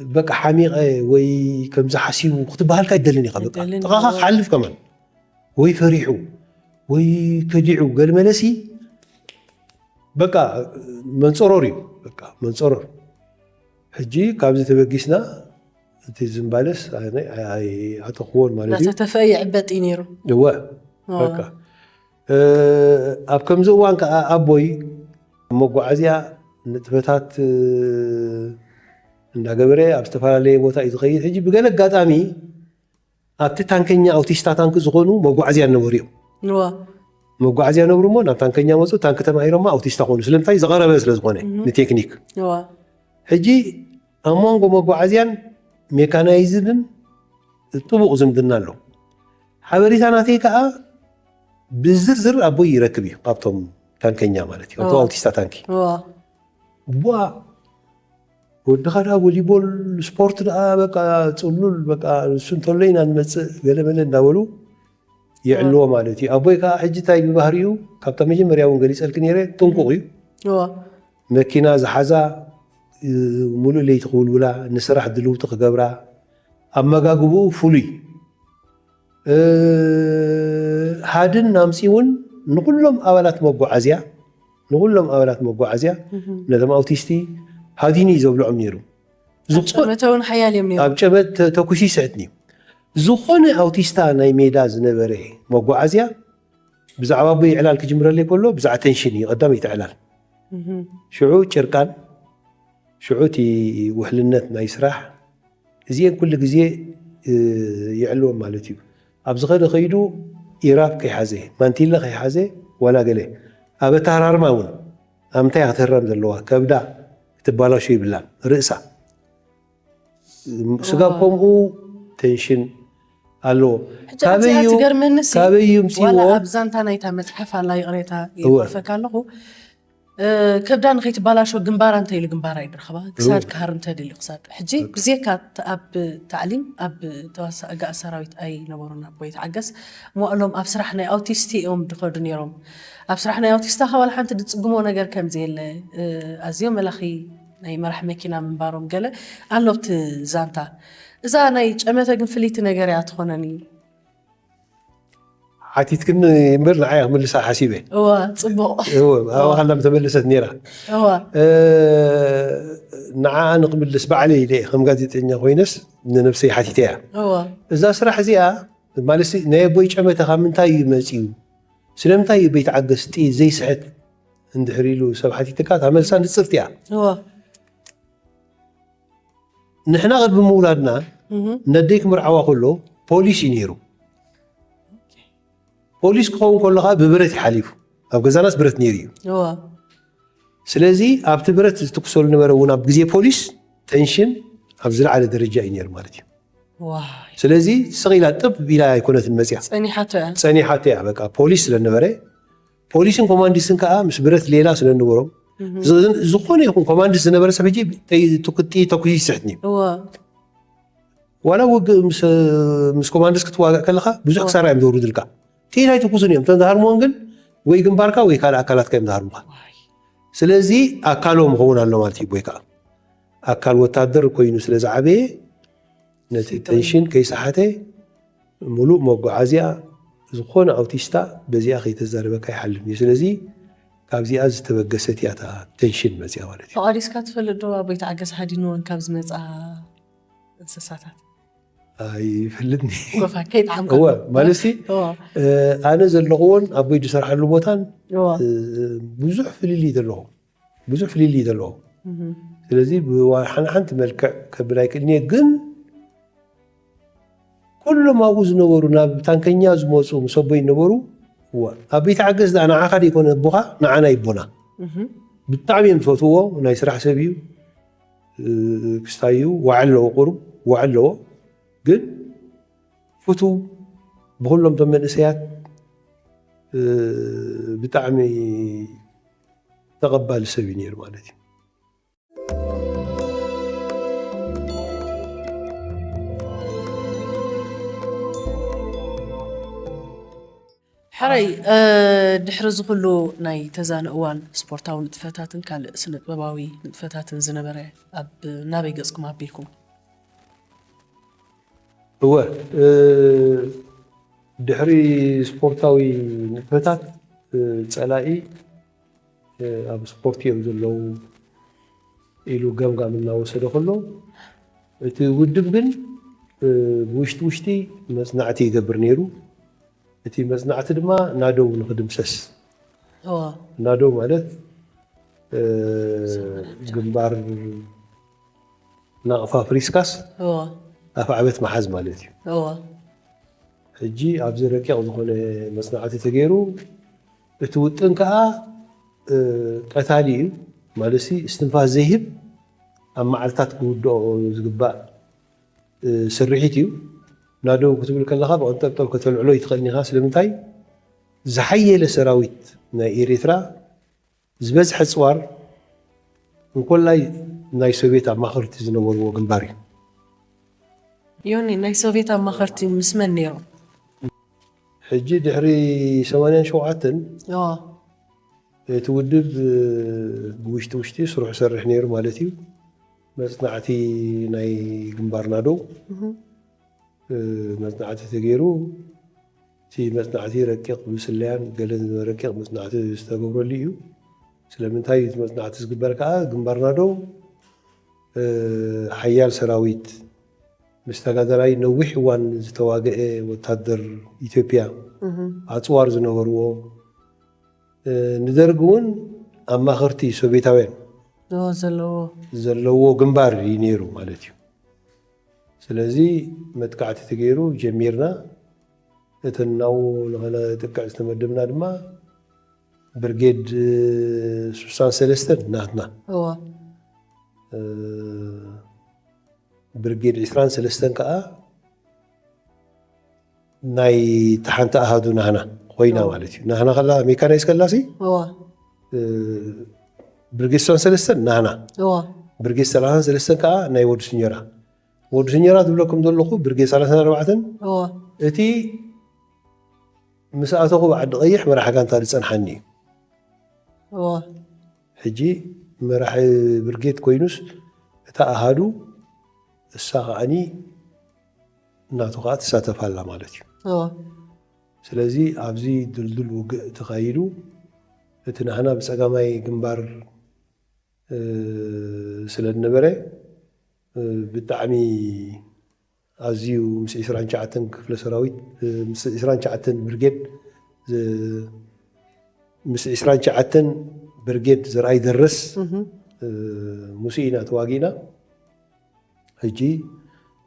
በቃ ሓሚቐ ወይ ከምዚ ሓሲቡ ክትበሃልካ ኣይደልን ኢኻ በቃ ጥቓኻ ክሓልፍ ከማን ወይ ፈሪሑ ወይ ከዲዑ ገልመለሲ በቃ መንጸሮር እዩ በቃ መንጸሮር ሕጂ ካብዚ ተበጊስና እቲ ዝምባለስ ኣይኣተኽዎን ማለት እዩ። እናተተፈአ ይዕበጥ እዩ ነይሩ። እወ በቃ ኣብ ከምዚ እዋን ከዓ ኣቦይ መጓዓዝያ ንጥፈታት እንዳገበረ ኣብ ዝተፈላለየ ቦታ እዩ ዝኸይድ። ሕጂ ብገለ ኣጋጣሚ ኣብቲ ታንከኛ ኣውቲስታ ታንክ ዝኾኑ መጓዓዝያ ነበሩ እዮም። እዋ መጓዓዝያ ነብሩ እሞ ናብ ታንከኛ መፁ። ታንክ ተማሂሮማ ኣውቲስታ ኮኑ። ስለምንታይ? ዝቐረበ ስለ ዝኾነ ንቴክኒክ። እዋ ሕጂ ኣብ መንጎ መጓዓዝያን ሜካናይዝድን ጥቡቕ ዝምድና ኣሎ። ሓበሬታ ናተይ ከዓ ብዝርዝር ኣቦይ ይረክብ እዩ ካብቶም ታንከኛ ማለት እዩ ካብቶም ኣውቲስታ ታንኪ። እዋ ቧ ወድኻ ደኣ ቮሊቦል ስፖርት ደኣ በቃ ፅሉል በቃ ንሱ እንተሎ ኢና ንመፅእ ገለመለ እንዳበሉ የዕልዎ ማለት እዩ። ኣቦይ ከዓ ሕጂ እንታይ ብባህሪኡ ካብታ መጀመርያ እውን ገሊፀልኪ ነይረ ጥንቁቕ እዩ። እዋ መኪና ዝሓዛ ሙሉእ ለይቲ ክውልውላ ንስራሕ ድልውቲ ክገብራ ኣመጋግብኡ ፍሉይ ሃድን ኣምፂ እውን ንኩሎም ኣባላት መጓዓዝያ ንኩሎም ኣባላት መጓዓዝያ ነቶም ኣውቲስቲ ሃዲኒ እዩ ዘብልዖም ነይሩ። ጨመተ እውን ሓያል እዮም ነይሩ። ኣብ ጨመት ተኩሲ ይስሕት እዩ። ዝኾነ ኣውቲስታ ናይ ሜዳ ዝነበረ መጓዓዝያ ብዛዕባ ኣቦይ ዕላል ክጅምረለይ ከሎ ብዛዕባ ቴንሽን እዩ ቀዳመይቲ ዕላል። ሽዑ ጭርቃን ሽዑ እቲ ውሕልነት ናይ ስራሕ እዚኤን ኩሉ ግዜ ይዕልወን ማለት እዩ። ኣብ ዝኸደ ከይዱ ኢራብ ከይሓዘ ማንቲለ ከይሓዘ ዋላ ገለ ኣብ ኣተሃራርማ እውን ኣብ ምንታይ ክትህረም ዘለዋ ከብዳ ክትባላሾ ይብላን ርእሳ ስጋብ ከምኡ ቴንሽን ኣለዎ። ሕጂ ኣብዚኣ ካበዩ ትገርመኒ ሲ፣ ካበዩ ምፅዎ? ዋላ ኣብ ዛንታ ናይታ መፅሓፍ ኣላ፣ ይቕሬታ እወ። ይገድፈካ ኣለኹ። እ፣ ከብዳ ንኸይትባላሾ ግንባራ እንተ ኢሉ ግንባራ እዩ ድረኸባ። ክሳድ እወ። ክሃርም ተደልዩ ክሳድ። ሕጂ ብዜካ ት-፣ ኣብ ታዕሊም፣ ኣብ ተዋሳእጋ ሰራዊት ኣይነበሩን ኣቦይ ተዓገስ። እሞ እሎም ኣብ ስራሕ ናይ ኣውቲስቲ እዮም ድኸዱ ነይሮም። ኣብ ስራሕ ናይ ኣውቲስታ ካብ ዋላ ሓንቲ ድጽግሞ ነገር ከም ዘየለ፣ እ፣ ኣዝዮም መላኺ ናይ መራሕ መኪና ምንባሮም ገለ ኣሎ ኣብቲ ዛንታ። እዛ ናይ ጨመተ ግን ፍልይቲ ነገር እያ ትኾነኒ። ሓቲትክኒ እምበር ንዓይ ክምልሳ ሓሲበ። እዋ፣ ጽቡቕ። እወ፣ ኣባኻ እዋ። እንዳም ተመለሰት ነይራ። እዋ። እ፣ ንዓኣ ንክምልስ ባዕለይ ኢለ ከም ጋዜጠኛ ኮይነስ ንነብሰይ ሓቲተያ። እዋ። እዛ ስራሕ እዚኣ ማለት ሲ፣ ናይ ኣቦይ ጨመተ ካብ ምንታይ እዩ መጺኡ? ስለምንታይ እዩ ቤት ዓገስ ጥይት ዘይስሕት እንድሕር ኢሉ ሰብ ሓቲትካ፣ እታ መልሳ ንጽርቲ እያ። እዋ። ንሕና ቅድሚ ምውላድና እህ። ነደይ ክምርዓዋ ከሎ ፖሊስ እዩ ነይሩ። ፖሊስ ክኸውን ከሎ ከዓ ብብረት እዩ ሓሊፉ። ኣብ ገዛናስ ብረት ነይሩ እዩ። እዋ። ስለዚ ኣብቲ ብረት ዝትኩሰሉ ነበረ እውን ኣብ ግዜ ፖሊስ ቴንሽን ኣብ ዝለዓለ ደረጃ እዩ ነይሩ ማለት እዩ። ዋይ ስለዚ ስቕ ኢላ ጥብ ኢላ ኣይኮነትን መፅያ፣ ጸኒሓቶ እያ። ጸኒሓቶ እያ። በቃ ፖሊስ ስለነበረ፣ ፖሊስን ኮማንዲስን ከዓ ምስ ብረት ሌላ ስለነበሮም፣ ዝ- ዝኾነ ይኹን ኮማንዲስ ዝነበረ ሰብ ሕጂ ተይ- ትኩ- ጥይት ተኩሲ ይስሕት እዩ። እወ ዋላ ውግእ ምስ- ምስ ኮማንዲስ ክትዋጋእ ከለኻ ብዙሕ ክሳራ እዮም ዘውርድልካ። ጥይት ኣይትኩሱን እዮም። እቶም ዝሃርምዎም ግን ወይ ግንባርካ ወይ ካልእ ኣካላትካ እዮም ዝሃርሙካ። ዋይ ስለዚ ኣካሎም ክኸውን ኣሎ ማለት እዩ። ወይ ከዓ ኣካል ወታደር ኮይኑ ስለ ዝዓበየ ነቲ ቴንሽን ከይሰሓተ፣ ሙሉእ መጓዓዝያ፣ ዝኾነ ኣውቲስታ በዚኣ ከይተዛረበካ ይሓልም እዩ። ስለዚ ካብዚኣ ዝተበገሰት እያ እታ ቴንሽን መፅያ ማለት እዩ። ተቋዲስካ ትፈልጥ ዶ ኣቦይ ተዓገስ ሃዲንወን ካብ ዝመፃ እንስሳታት? ኣይፈልጥኒ። ጎፋ ከይጥዓምካ እወ ዶ? ማለት ሲ እወ ኣነ ዘለኽዎን ኣቦይ ዝሰርሓሉ ቦታን እወ ብዙሕ ፍልልይ ዘለዎ፣ ብዙሕ ፍልልይ ዘለዎ። እህ ስለዚ ብሓንሓንቲ መልክዕ ከብል ኣይክእልን እየ፣ ግን ኩሎም ኣብኡ ዝነበሩ ናብ ታንከኛ ዝመፁ ምስ ኣቦይ ነበሩ። እዋ ኣብ ቤት ዓገስ ደኣ ንዓኻ ደይኮነ ኣቦኻ፣ ንዓና ይቦና። እህ ብጣዕሚ እዮም ዝፈትዎ። ናይ ስራሕ ሰብ እዩ። እ፣ ክስታይ እዩ። ዋዕ ኣለዎ፣ ቁሩብ ዋዕ ኣለዎ። ግን ፍቱ ብኩሎም እቶም መንእሰያት፣ እ፣ ብጣዕሚ ተቐባሊ ሰብ እዩ ነይሩ ማለት እዩ። ሕረይ ድሕሪ ዝኩሉ ናይ ተዛነ እዋን ስፖርታዊ ንጥፈታትን ካልእ ስነ ጥበባዊ ንጥፈታትን ዝነበረ ኣብ ናበይ ገጽኩም ኣቢልኩም? እወ፣ ድሕሪ ስፖርታዊ ንጥፈታት ጸላኢ ኣብ ስፖርት እዮም ዘለዉ ኢሉ ገምጋም እናወሰደ ከሎ፣ እቲ ውድብ ግን ብውሽጢ ውሽጢ መጽናዕቲ ይገብር ነይሩ። እቲ መጽናዕቲ ድማ ናደው ንክድምሰስ፣ ናደው ማለት ግንባር ናቕፋ ፍሪስካስ ኣፍዓበት መሓዝ ማለት እዩ። ሕጂ ኣብዚ ረቂቕ ዝኾነ መጽናዕቲ ተገይሩ፣ እቲ ውጥን ከዓ ቀታሊ እዩ። ማለትሲ እስትንፋስ ዘይህብ፣ ኣብ መዓልታት ክውድኦ ዝግባእ ስርሒት እዩ። ናደው ክትብል ከለኻ ብቐንጠብጠብ ከተልዕሎ ይትኽእል ኢኻ። ስለምንታይ? ዝሓየለ ሰራዊት ናይ ኤርትራ፣ ዝበዝሐ ጽዋር እንኮላይ ናይ ሶቪየት ኣማኸርቲ ዝነበርዎ ግንባር እዩ። ዮኒ፣ ናይ ሶቪየት ኣማኸርቲ ምስ መን ነይሮም? ሕጂ ድሕሪ ሰማንያን ሸውዓተን ኦ፣ እቲ ውድብ ብውሽጢ ውሽጢ ስርሑ ሰርሕ ነይሩ ማለት እዩ። መጽናዕቲ ናይ ግንባር ናደው መጽናዕቲ ተገይሩ፣ እቲ መጽናዕቲ ረቂቕ ብስለያን ገለን ረቂቕ መጽናዕቲ ዝተገብረሉ እዩ። ስለምንታይ እቲ መጽናዕቲ ዝግበር ከዓ ግንባር ናደው ሓያል ሰራዊት፣ ምስ ተጋዳላይ ነዊሕ እዋን ዝተዋግአ ወታደር ኢትዮጵያ ኣጽዋር ዝነበርዎ፣ ንደርግ እውን ኣማኸርቲ ሶቪየታውያን ኦ፣ ዘለዎ ዘለዎ ግንባር እዩ ነይሩ ማለት እዩ። ስለዚ መጥቃዕቲ ተገይሩ ጀሚርና። እተን ናብኡ ንኸነጥቅዕ ዝተመደብና ድማ ብርጌድ ስሳን ሰለስተን ናትና፣ እወ ብርጌድ ዕስራን ሰለስተን ከዓ ናይ ተሓንቲ ኣሃዱ ናህና ኮይና ማለት እዩ። ናህና ከላ ሜካናይዝ ከላሲ እወ ብርጌድ ስሳን ሰለስተን ናህና፣ እወ ብርጌድ ሰላሳን ሰለስተን ከዓ ናይ ወዲ ስኘራ። ወዲ ስኘራ ዝብለኩም ዘለኹ ብርጌድ ሰላሳን ኣርባዕተን እወ እቲ ምስ ኣተኹ ብዓዲ ቀይሕ መራሒ ጋንታ ዝጸንሓኒ እዩ። እወ ሕጂ መራሒ ብርጌድ ኮይኑስ እታ ኣሃዱ እሳ ከዓኒ እናቱ ከዓ ትሳተፍ ኣላ ማለት እዩ። እወ ስለዚ ኣብዚ ድልዱል ውግእ ተኻይዱ፣ እቲ ናህና ብጸጋማይ ግንባር ስለ ዝነበረ ብጣዕሚ ኣዝዩ ምስ ዕስራን ትሽዓተን ክፍለ ሰራዊት፣ ምስ ዕስራን ትሽዓተን ብርጌድ፣ ምስ ዕስራን ትሽዓተን ብርጌድ ዘርኣይ ደረስ ምስ ኢና ተዋጊእና። ሕጂ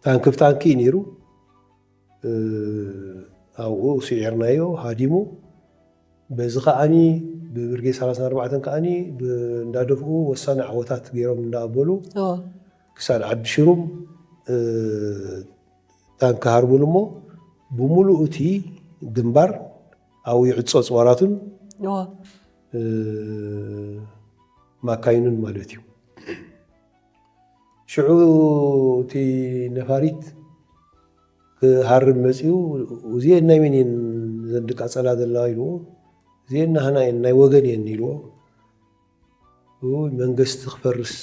ታንኪ ብታንኪ እዩ ነይሩ። ኣብኡ ስዒርናዮ፣ ሃዲሙ። በዚ ከዓኒ ብብርጌድ ሰላሳን ኣርባዕተን ከዓኒ እንዳደፍኡ ወሳኒ ዓወታት ገይሮም እንዳኣበሉ እወ ክሳድ ዓዲ ሽሩም ታንክ ሃርቡን እሞ ብምሉእ እቲ ግንባር ኣብኡ ይዕጾ ኣፅዋራቱን ማካይኑን ማለት እዩ። ሽዑ እቲ ነፋሪት ክሃርም መፂኡ፣ እዚኤን ናይ መን እየን ዘን ድቃፀላ ዘለዋ ኢልዎ፣ እዚኤን ናህና እየን ናይ ወገን እየን ኢልዎ። መንግስቲ ክፈርስ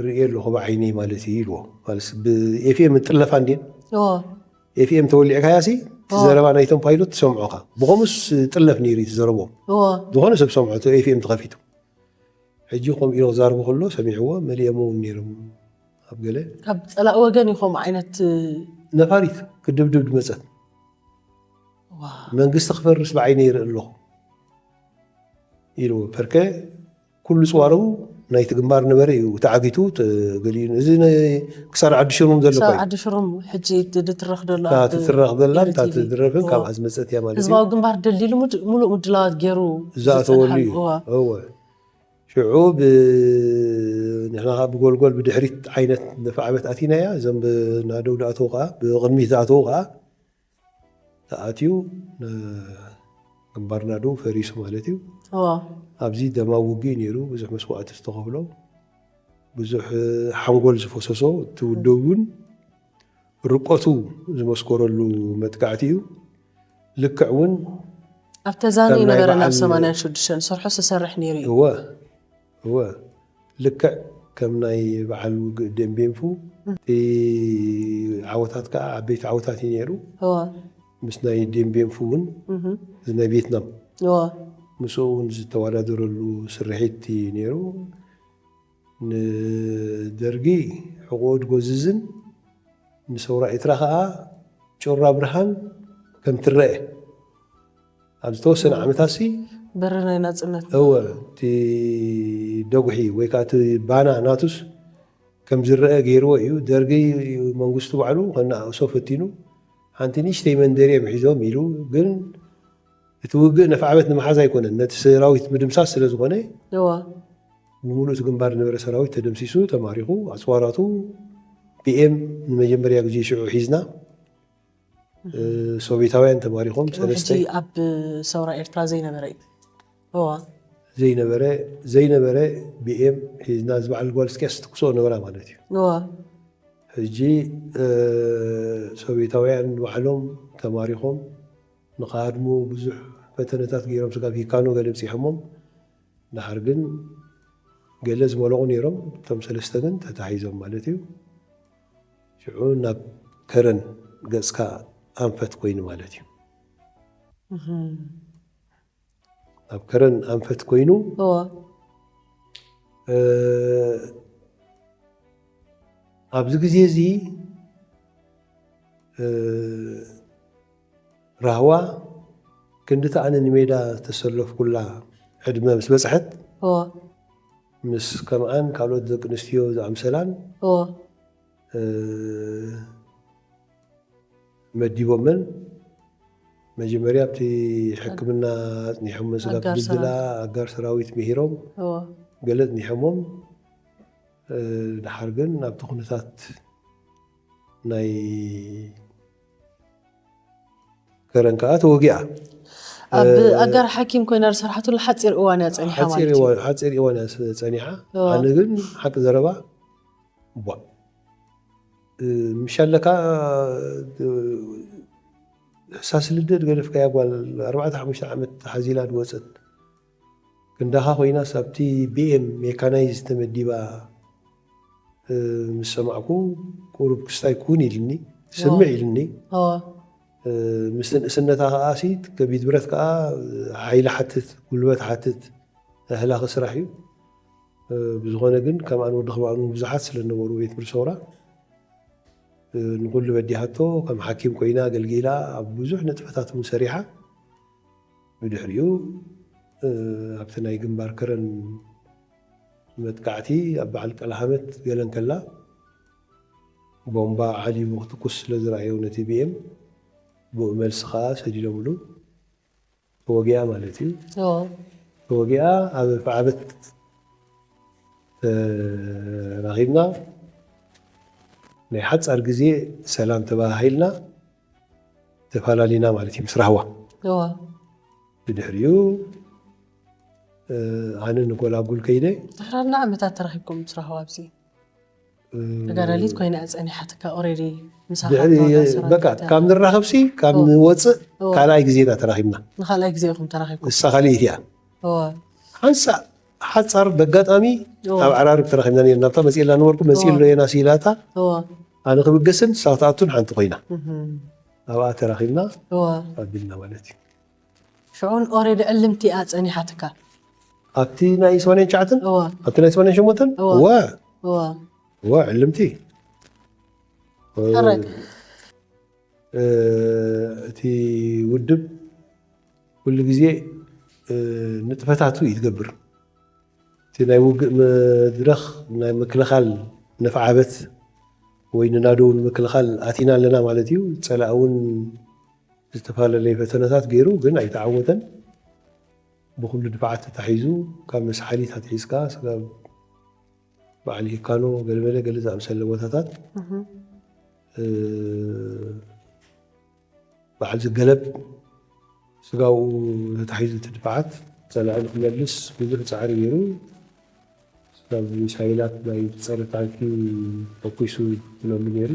ርእየ ኣለኹ ብዓይነይ ማለት እዩ ኢልዎ። ማለት ብኤፍኤም ጥለፋ እንድን ኤፍኤም ተወሊዕካያ ሲ እቲ ዘረባ ናይቶም ፓይሎት ትሰምዖካ። ብኸምኡስ ጥለፍ ነይሩ እቲ ዘረቦም ዝኾነ ሰብ ሰምዖ ኤፍኤም ተኸፊቱ። ሕጂ ከምኡ ኢሉ ክዛርቡ ከሎ ሰሚዕዎ መሊኦም እውን ነይሮም ኣብ ገለ ካብ ፀላእ ወገን ይኸም ዓይነት ነፋሪት ክድብድብ ድመፀት መንግስቲ ክፈርስ ብዓይነ ይርኢ ኣለኹ ኢልዎ። ፐርከ ኩሉ ፅዋሩ ናይቲ ግንባር ነበረ እዩ ተዓጊቱ ተገሊኡ። እዚ ክሳብ ዓዲ ሽሩም ዘሎ ክሳብ ዓዲ ሽሩም ሕጂ ትትረኽ ዘሎ ትትረኽ ዘላ እታ ትድረፍን ካብኣ ዝመፀት እያ ማለት እዩ። ህዝባዊ ግንባር ደልዲሉ ሙሉእ ምድላዋት ገይሩ ዝፀንሓሉ እወ ሽዑ ንሕና ከዓ ብጎልጎል ብድሕሪት ዓይነት ነፋዕበት ኣቲናያ። እዞም ብናደው ዝኣተው ከዓ ብቕድሚት ዝኣተው ከዓ ተኣትዩ ግንባርና ደው ፈሪሱ ማለት እዩ። ኣብዚ ደማዊ ውግእ ነይሩ፣ ብዙሕ መስዋእቲ ዝተኸፍሎ፣ ብዙሕ ሓንጎል ዝፈሰሶ፣ እቲ ውድብ እውን ርቀቱ ዝመስከረሉ መጥቃዕቲ እዩ። ልክዕ እውን ኣብ ተዛኒ ነበረ ናብ ሰማንያን ሽዱሽተን ሰርሖ ዝሰርሕ ነይሩ እዩ። እወ እወ ልክዕ ከም ናይ በዓል ውግእ ደንቤንፉ እቲ ዓወታት ከዓ ዓበይቲ ዓወታት እዩ ነይሩ። ምስ ናይ ደንቤንፉ እውን እዚ ናይ ቬትናም ምስኡ እውን ዝተወዳደረሉ ስርሒት እዩ ነይሩ። ንደርጊ ሕቆ ድጎዝዝን ንሰውራ ኤርትራ ከዓ ጩራ ብርሃን ከም ትረአ ኣብ ዝተወሰነ ዓመታት ሲ በሪ ናይ ናፅነት እወ እቲ ደጉሒ ወይ ከዓ እቲ ባና ናቱስ ከም ዝረአ ገይርዎ እዩ። ደርጊ መንግስቱ ባዕሉ ከነኣእሶ ፈቲኑ ሓንቲ ንእሽተይ መንደር እዮም ሒዞም ኢሉ ግን እቲ ውግእ ነፍዓበት ንምሓዝ ኣይኮነን ነቲ ሰራዊት ምድምሳስ ስለ ዝኾነ እዋ ብምሉእ እቲ ግንባር ዝነበረ ሰራዊት ተደምሲሱ ተማሪኹ ኣፅዋራቱ ፒኤም ንመጀመርያ ግዜ ሽዑ ሒዝና ሶቪታውያን ተማሪኾም ሰለስተ ሕጂ ኣብ ሰውራ ኤርትራ ዘይነበረ እዩ እዋ ዘይነበረ ዘይነበረ ቢኤም ሒዝና ዝበዓል ጓል እስኪያስ ትኩሶ ነበራ ማለት እዩ እዋ ሕጂ ሶቪታውያን ባዕሎም ተማሪኾም ንኻድሙ ብዙሕ ፈተነታት ገይሮም ስጋብ ሂካኖ ገለ ብፂሖሞም ድሓር ግን ገለ ዝመለቑ ነይሮም እቶም ሰለስተ ግን ተታሒዞም ማለት እዩ ሽዑ ናብ ከረን ገፅካ ኣንፈት ኮይኑ ማለት እዩ ናብ ከረን ኣንፈት ኮይኑ ኣብዚ ግዜ እዚ ራህዋ ክንድቲ ኣነ ንሜዳ ዝተሰለፍኩላ ዕድመ ምስ በፅሐት ምስ ከምኣን ካልኦት ደቂ ኣንስትዮ ዝኣምሰላን መዲቦመን መጀመርያ ኣብቲ ሕክምና ኣፅኒሖም መስጋብ ድብላ ኣጋር ሰራዊት ምሂሮም ገለ ኣፅኒሖሞም ድሓር ግን ናብቲ ኩነታት ናይ ከረን ከዓ ተወጊኣ ኣብ ኣጋር ሓኪም ኮይና ዝሰርሓትሉ ሓፂር እዋን እያ ፀኒሓ ማለት እዩ ሓፂር እዋን እያ ፀኒሓ ኣነ ግን ሓቂ ዘረባ ቧ ምሻለካ ሕሳስ ልደት ገደፍካያ ጓል ኣርባዕተ ሓሙሽተ ዓመት ሓዚላ ድወፀት ክንዳኻ ኮይናስ ኣብቲ ቢኤም ሜካናይዝ ተመዲባ ምስ ሰማዕኩ ቁሩብ ክስታይ ኩን ኢልኒ ስምዕ ኢልኒ ምስ ንእስነታ ከዓ ሲ ከቢድ ብረት ከዓ ሓይሊ ሓትት ጉልበት ሓትት ኣህላኺ ስራሕ እዩ ብዝኾነ ግን ከምኣን ወዲ ኽምኣን እውን ብዙሓት ስለ ነበሩ ቤት ብርሰውራ ንኩሉ በዲሃቶ ከም ሓኪም ኮይና ኣገልጊላ ኣብ ብዙሕ ንጥፈታት እውን ሰሪሓ ብድሕሪኡ ኣብቲ ናይ ግንባር ከረን መጥቃዕቲ ኣብ በዓል ቀልሃመት ገለ እንከላ ቦምባ ዓሊቡ ክትኩስ ስለ ዝረኣዮ ነቲ ቢኤም ብኡ መልሲ ከዓ ሰዲዶምሉ ተወጊኣ ማለት እዩ ተወጊኣ ኣብ ፍዓበት ተራኺብና ናይ ሓጻር ግዜ ሰላም ተባሃሂልና ተፈላለና ማለት እዩ ምስ ራህዋ። እዋ ብድሕሪኡ ኣነ ንጎላጉል ከይደ። ድሕራና ዓመታት ተራኺብኩም ምስ ራህዋ ኣብዚ ተጋዳሊት ኮይና ጸኒሓትካ ኦሬዲ ምሳኻ ድሕሪ ተዋጋ ሰራዊት በቃ እያ። ካብ ንራኸብሲ ካብ እዎ። ንወፅእ እዎ። ካልኣይ ግዜና ተራኺብና። ንኻልኣይ ግዜ ኢኹም ተራኺብኩም። እሳ ካልኣይቲ እያ። እዎ ሓንሳ ሓፃር በጋጣሚ እዎ። ኣብ ዓራርብ ተራኺብና ነርና። ናብታ መፅእላ ነበርኩ መፅእ እዎ። ሎየና ሲላታ እዎ ኣነ ክብገስን ሳውታኣቱን ሓንቲ ኮይና እህም። ኣብኣ ተራኺብና እዎ ኣቢልና ማለት እዩ። ሽዑን ኦሬዲ ዕልምቲ እያ ጸኒሓትካ። ኣብቲ ናይ ሰማንያን ትሽዓተን እዎ ኣብቲ ናይ ሰማንያን ሸሞንተን እዎ። እወ እዎ እወ ዕልምቲ ሕራይ እ፣ እቲ ውድብ ኩሉ ግዜ እ፣ ንጥፈታቱ እዩ ዝገብር። እቲ ናይ ውግእ መድረኽ ናይ ምክልኻል ነፍዓበት ወይ ንናዶ እውን ምክልኻል ኣቲና ኣለና ማለት እዩ። ፀላእ እውን ዝተፈላለለየ ፈተነታት ገይሩ ግን ኣይተዓወተን። ብኩሉ ድፋዓት ተታሒዙ ካብ መስሓሊት ኣትሒዝካ ስጋብ በዓል ሂካኖ ገለመለ ገለ ዝኣምሰለ ቦታታት እ፣ በዓል ዝገለብ ስጋኡ ተታሒዙ እቲ ድፋዓት ፀላኢ ንክመልስ ብዙሕ ፃዕሪ ገይሩ ስጋብ ሚሳይላት ናይ ፀረ ታንኪ ተኩሱ ትለሉ ገይሩ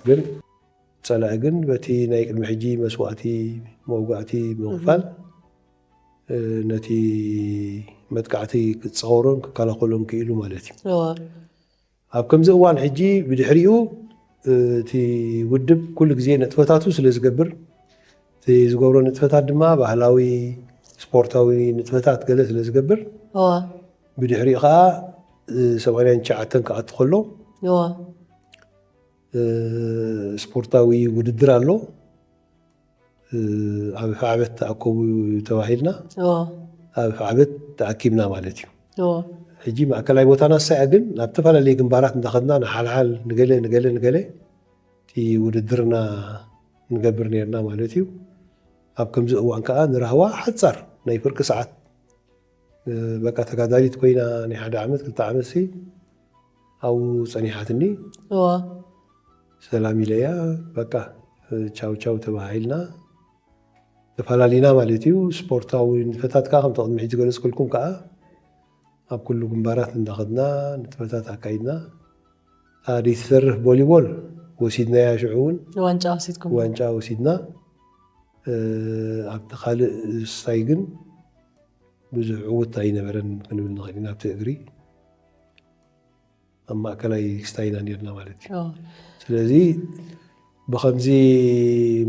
ግን ፀላኢ ግን በቲ ናይ ቅድሚ ሕጂ መስዋእቲ መውጋእቲ ብምኽፋል እ፣ ነቲ መጥቃዕቲ ክፃወሮን ክከላኸሎን ክኢሉ ማለት እዩ። እዎ ኣብ ከምዚ እዋን ሕጂ ብድሕሪኡ እ፣ እቲ ውድብ ኩሉ ግዜ ንጥፈታቱ ስለ ዝገብር እቲ ዝገብሮ ንጥፈታት ድማ ባህላዊ ስፖርታዊ ንጥፈታት ገለ ስለ ዝገብር እዎ ብድሕሪኡ ከዓ እ፣ ሰማንያን ትሽዓተን ክኣቱ ከሎ እዎ እ፣ ስፖርታዊ ውድድር ኣሎ። እ፣ ኣብ ፍዕበት ተኣከቡ ተባሂልና እዎ ኣብ ፍዕበት ተኣኪብና ማለት እዩ። እዎ ሕጂ ማእከላይ ቦታና ሳያ ግን ናብ ዝተፈላለዩ ግንባራት እንዳኸድና ንሓልሓል ንገለ ንገለ ንገለ እቲ ውድድርና ንገብር ነርና ማለት እዩ። ኣብ ከምዚ እዋን ከዓ ንራህዋ ሓፃር ናይ ፍርቂ ሰዓት እ፣ በቃ ተጋዳሊት ኮይና ናይ ሓደ ዓመት ክልተ ዓመት ሲ ኣብኡ ፀኒሓትኒ እዎ ሰላም ኢለያ በቃ እ፣ ቻው ቻው ተባሂልና ተፈላለና ማለት እዩ። ስፖርታዊ ንጥፈታት ከዓ ከምቲ ቅድሚ ሕጂ ዝገለፅኩልኩም ከዓ ኣብ ኩሉ ግንባራት እንዳኸድና ንጥፈታት ኣካይድና። እታ ደይትተርፍ ቮሊቦል ወሲድናያ ሽዑ እውን ዋንጫ ወሲድኩም ዋንጫ ወሲድና። እ፣ ኣብቲ ካልእ ስታይ ግን ብዙሕ ዕውት ኣይነበረን ክንብል ንኽእል ኢና። ኣብቲ እግሪ ኣብ ማእከላይ ስታይ ኢና ነርና ማለት እዩ። እዎ ስለዚ ብኸምዚ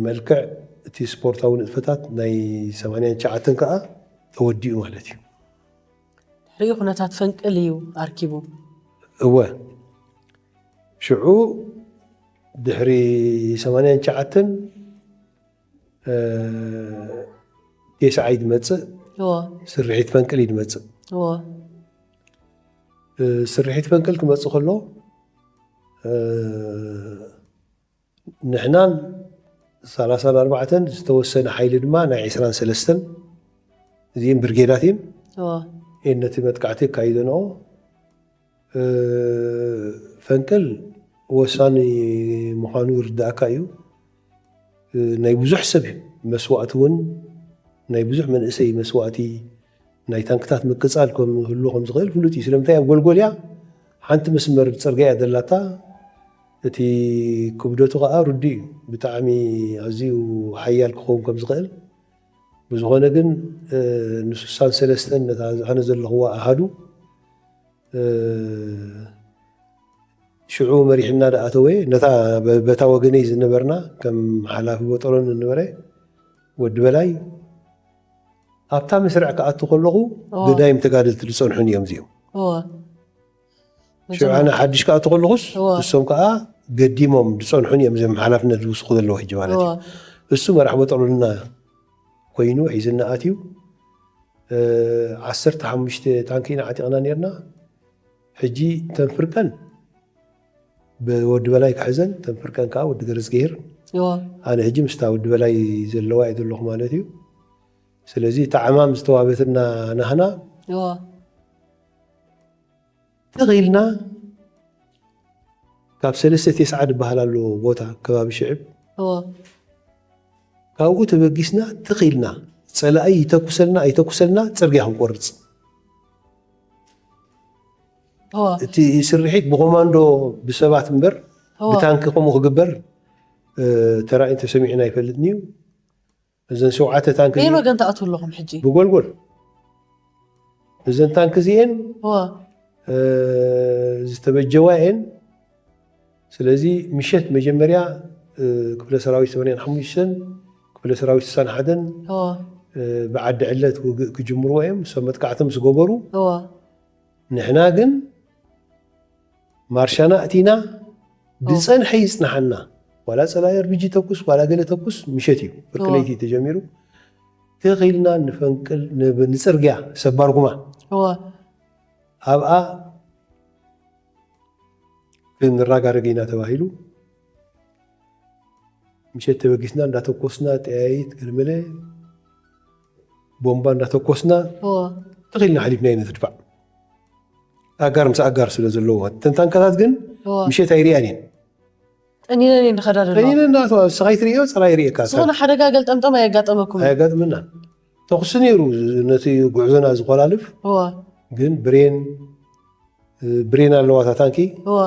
መልክዕ እቲ ስፖርታዊ ንጥፈታት ናይ ሰማንያን ትሽዓተን ከዓ ተወዲኡ ማለት እዩ። ድሕሪኡ ኩነታት ፈንቅል እዩ ኣርኪቡ። እወ ሽዑ ድሕሪ ሰማንያን ትሽዓተን እ፣ ቴስዓይ ዝመፅእ እዎ ስርሒት ፈንቅል እዩ ዝመፅእ። እዎ እ፣ ስርሒት ፈንቅል ክመፅእ ከሎ እ፣ ንሕናን ሰላሳን ኣርባዕተን ዝተወሰነ ሓይሊ ድማ ናይ ዕስራን ሰለስተን እዚኦም ብርጌዳት እዮም። እዎ እየን ነቲ መጥቃዕቲ ኣካይደንኦ። እ፣ ፈንቅል ወሳኒ ምዃኑ ይርዳእካ እዩ። እ፣ ናይ ብዙሕ ሰብ መስዋእቲ እውን ናይ ብዙሕ መንእሰይ መስዋእቲ ናይ ታንክታት ምቅፃል ከም ህሉ ከም ዝኽእል ፍሉጥ እዩ። ስለምንታይ ኣብ ጎልጎልያ ሓንቲ መስመር ፅርግያ እያ ዘላታ። እቲ ክብደቱ ከዓ ርዱእ እዩ። ብጣዕሚ ኣዝዩ ሓያል ክኸውን ከም ዝኽእል ብዝኾነ ግን እ፣ ንስሳን ሰለስተን ነታ ኣነ ዘለኽዋ ኣሃዱ እ፣ ሽዑ መሪሕና ደኣተወ ነታ በ- በታ ወገነይ ዝነበርና ከም ሓላፊ በጠሎን ዝነበረ ወዲ በላይ ኣብታ መስርዕ ክኣቱ ከለኹ ኦ። ገዳይም ተጋደልቲ ዝፀንሑን እዮም እዚኦም። እወ። ሽዑ ኣነ ሓድሽ ክኣቱ ከለኹስ እወ። እሶም ከዓ ገዲሞም ዝፀንሑን እዮም እዚኦም ሓላፍነት ዝውስኹ ዘለዉ ሕጂ ማለት እዩ። እወ። እሱ መራሕ በጠሎና ኮይኑ ሒዝና ኣትዩ። እ፣ ዓሰርተ ሓሙሽተ ታንኪ ኢና ዓጢቕና ነርና። ሕጂ ተን ፍርቀን ብወዲ በላይ ክሕዘን ተን ፍርቀን ከዓ ወዲ ገረዝግሄር። እወ። ኣነ ሕጂ ምስታ ወዲ በላይ ዘለዋ እየ ዘለኹ ማለት እዩ። ስለዚ እታ ዕማም ዝተዋበትና ናህና እወ። ትኽ ኢልና ካብ ሰለስተ ቴስዓ ዝበሃል ኣሎ ቦታ ከባቢ ሽዕብ፣ እዎ ካብኡ ተበጊስና ትኽ ኢልና ጸላኢ ይተኩሰልና ኣይተኩሰልና ጽርግያ ክንቆርጽ። እዎ እቲ ስርሒት ብኮማንዶ ብሰባት እምበር እዎ ብታንኪ ከምኡ ክግበር እ፣ ተራእዩን ተሰሚዑን ኣይፈልጥን እዩ። እዘን ሸውዓተ ታንኪ በየን እዚአን ወገን ትኣትዉ ኣለኹም ሕጂ? ብጎልጎል እዘን ታንኪ እዚአን እዎ እ፣ ዝተበጀዋ እየን። ስለዚ ምሸት መጀመርያ እ፣ ክፍለ ሰራዊት ሰማንያን ሓሙሽተን ክፍለ ሰራዊት ስሳን ሓደን እዎ እ፣ ብዓዲ ዕለት ውግእ ክጅምርዎ እዮም። እሶም መጥቃዕቲ ምስ ገበሩ እዎ ንሕና ግን ማርሻና እቲና ብፀንሐ ይፅናሓና። ዋላ ፀላኢ ኣርቢጂ ተኩስ ዋላ ገለ ተኩስ ምሸት እዩ፣ ፍርቂ እዎ። ለይቲ እዩ ተጀሚሩ። ትኽ ኢልና ንፈንቅል ንብ- ንፅርግያ ሰባር ጉማ እዎ ኣብኣ ክንራጋረግ ኢና ተባሂሉ። ምሸት ተበጊስና እንዳተኮስና ጠያይት ገለመለ ቦምባ እንዳተኮስና እዎ ትኽኢልና ሓሊፍና ኢና ትድፋዕ ኣጋር ምስ ኣጋር ስለ ዘለዎ እተን ታንካታት ግን እዎ ምሸት ኣይርያን እየን። ጠኒነን እየን ዝኸዳ ዘለዋ። ጠኒነ እንዳተዋ ንስኻ ይትርእዮ ፀላኢ ይርእየካ። ዝኾነ ሓደጋ ገልጠምጠም ኣየጋጠመኩም? ኣየጋጥምና። ተኹሲ ነይሩ ነቲ ጉዕዞና ዝኾላልፍ እዎ ግን ብሬን ብሬን ኣለዋ እታ ታንኪ። እዎ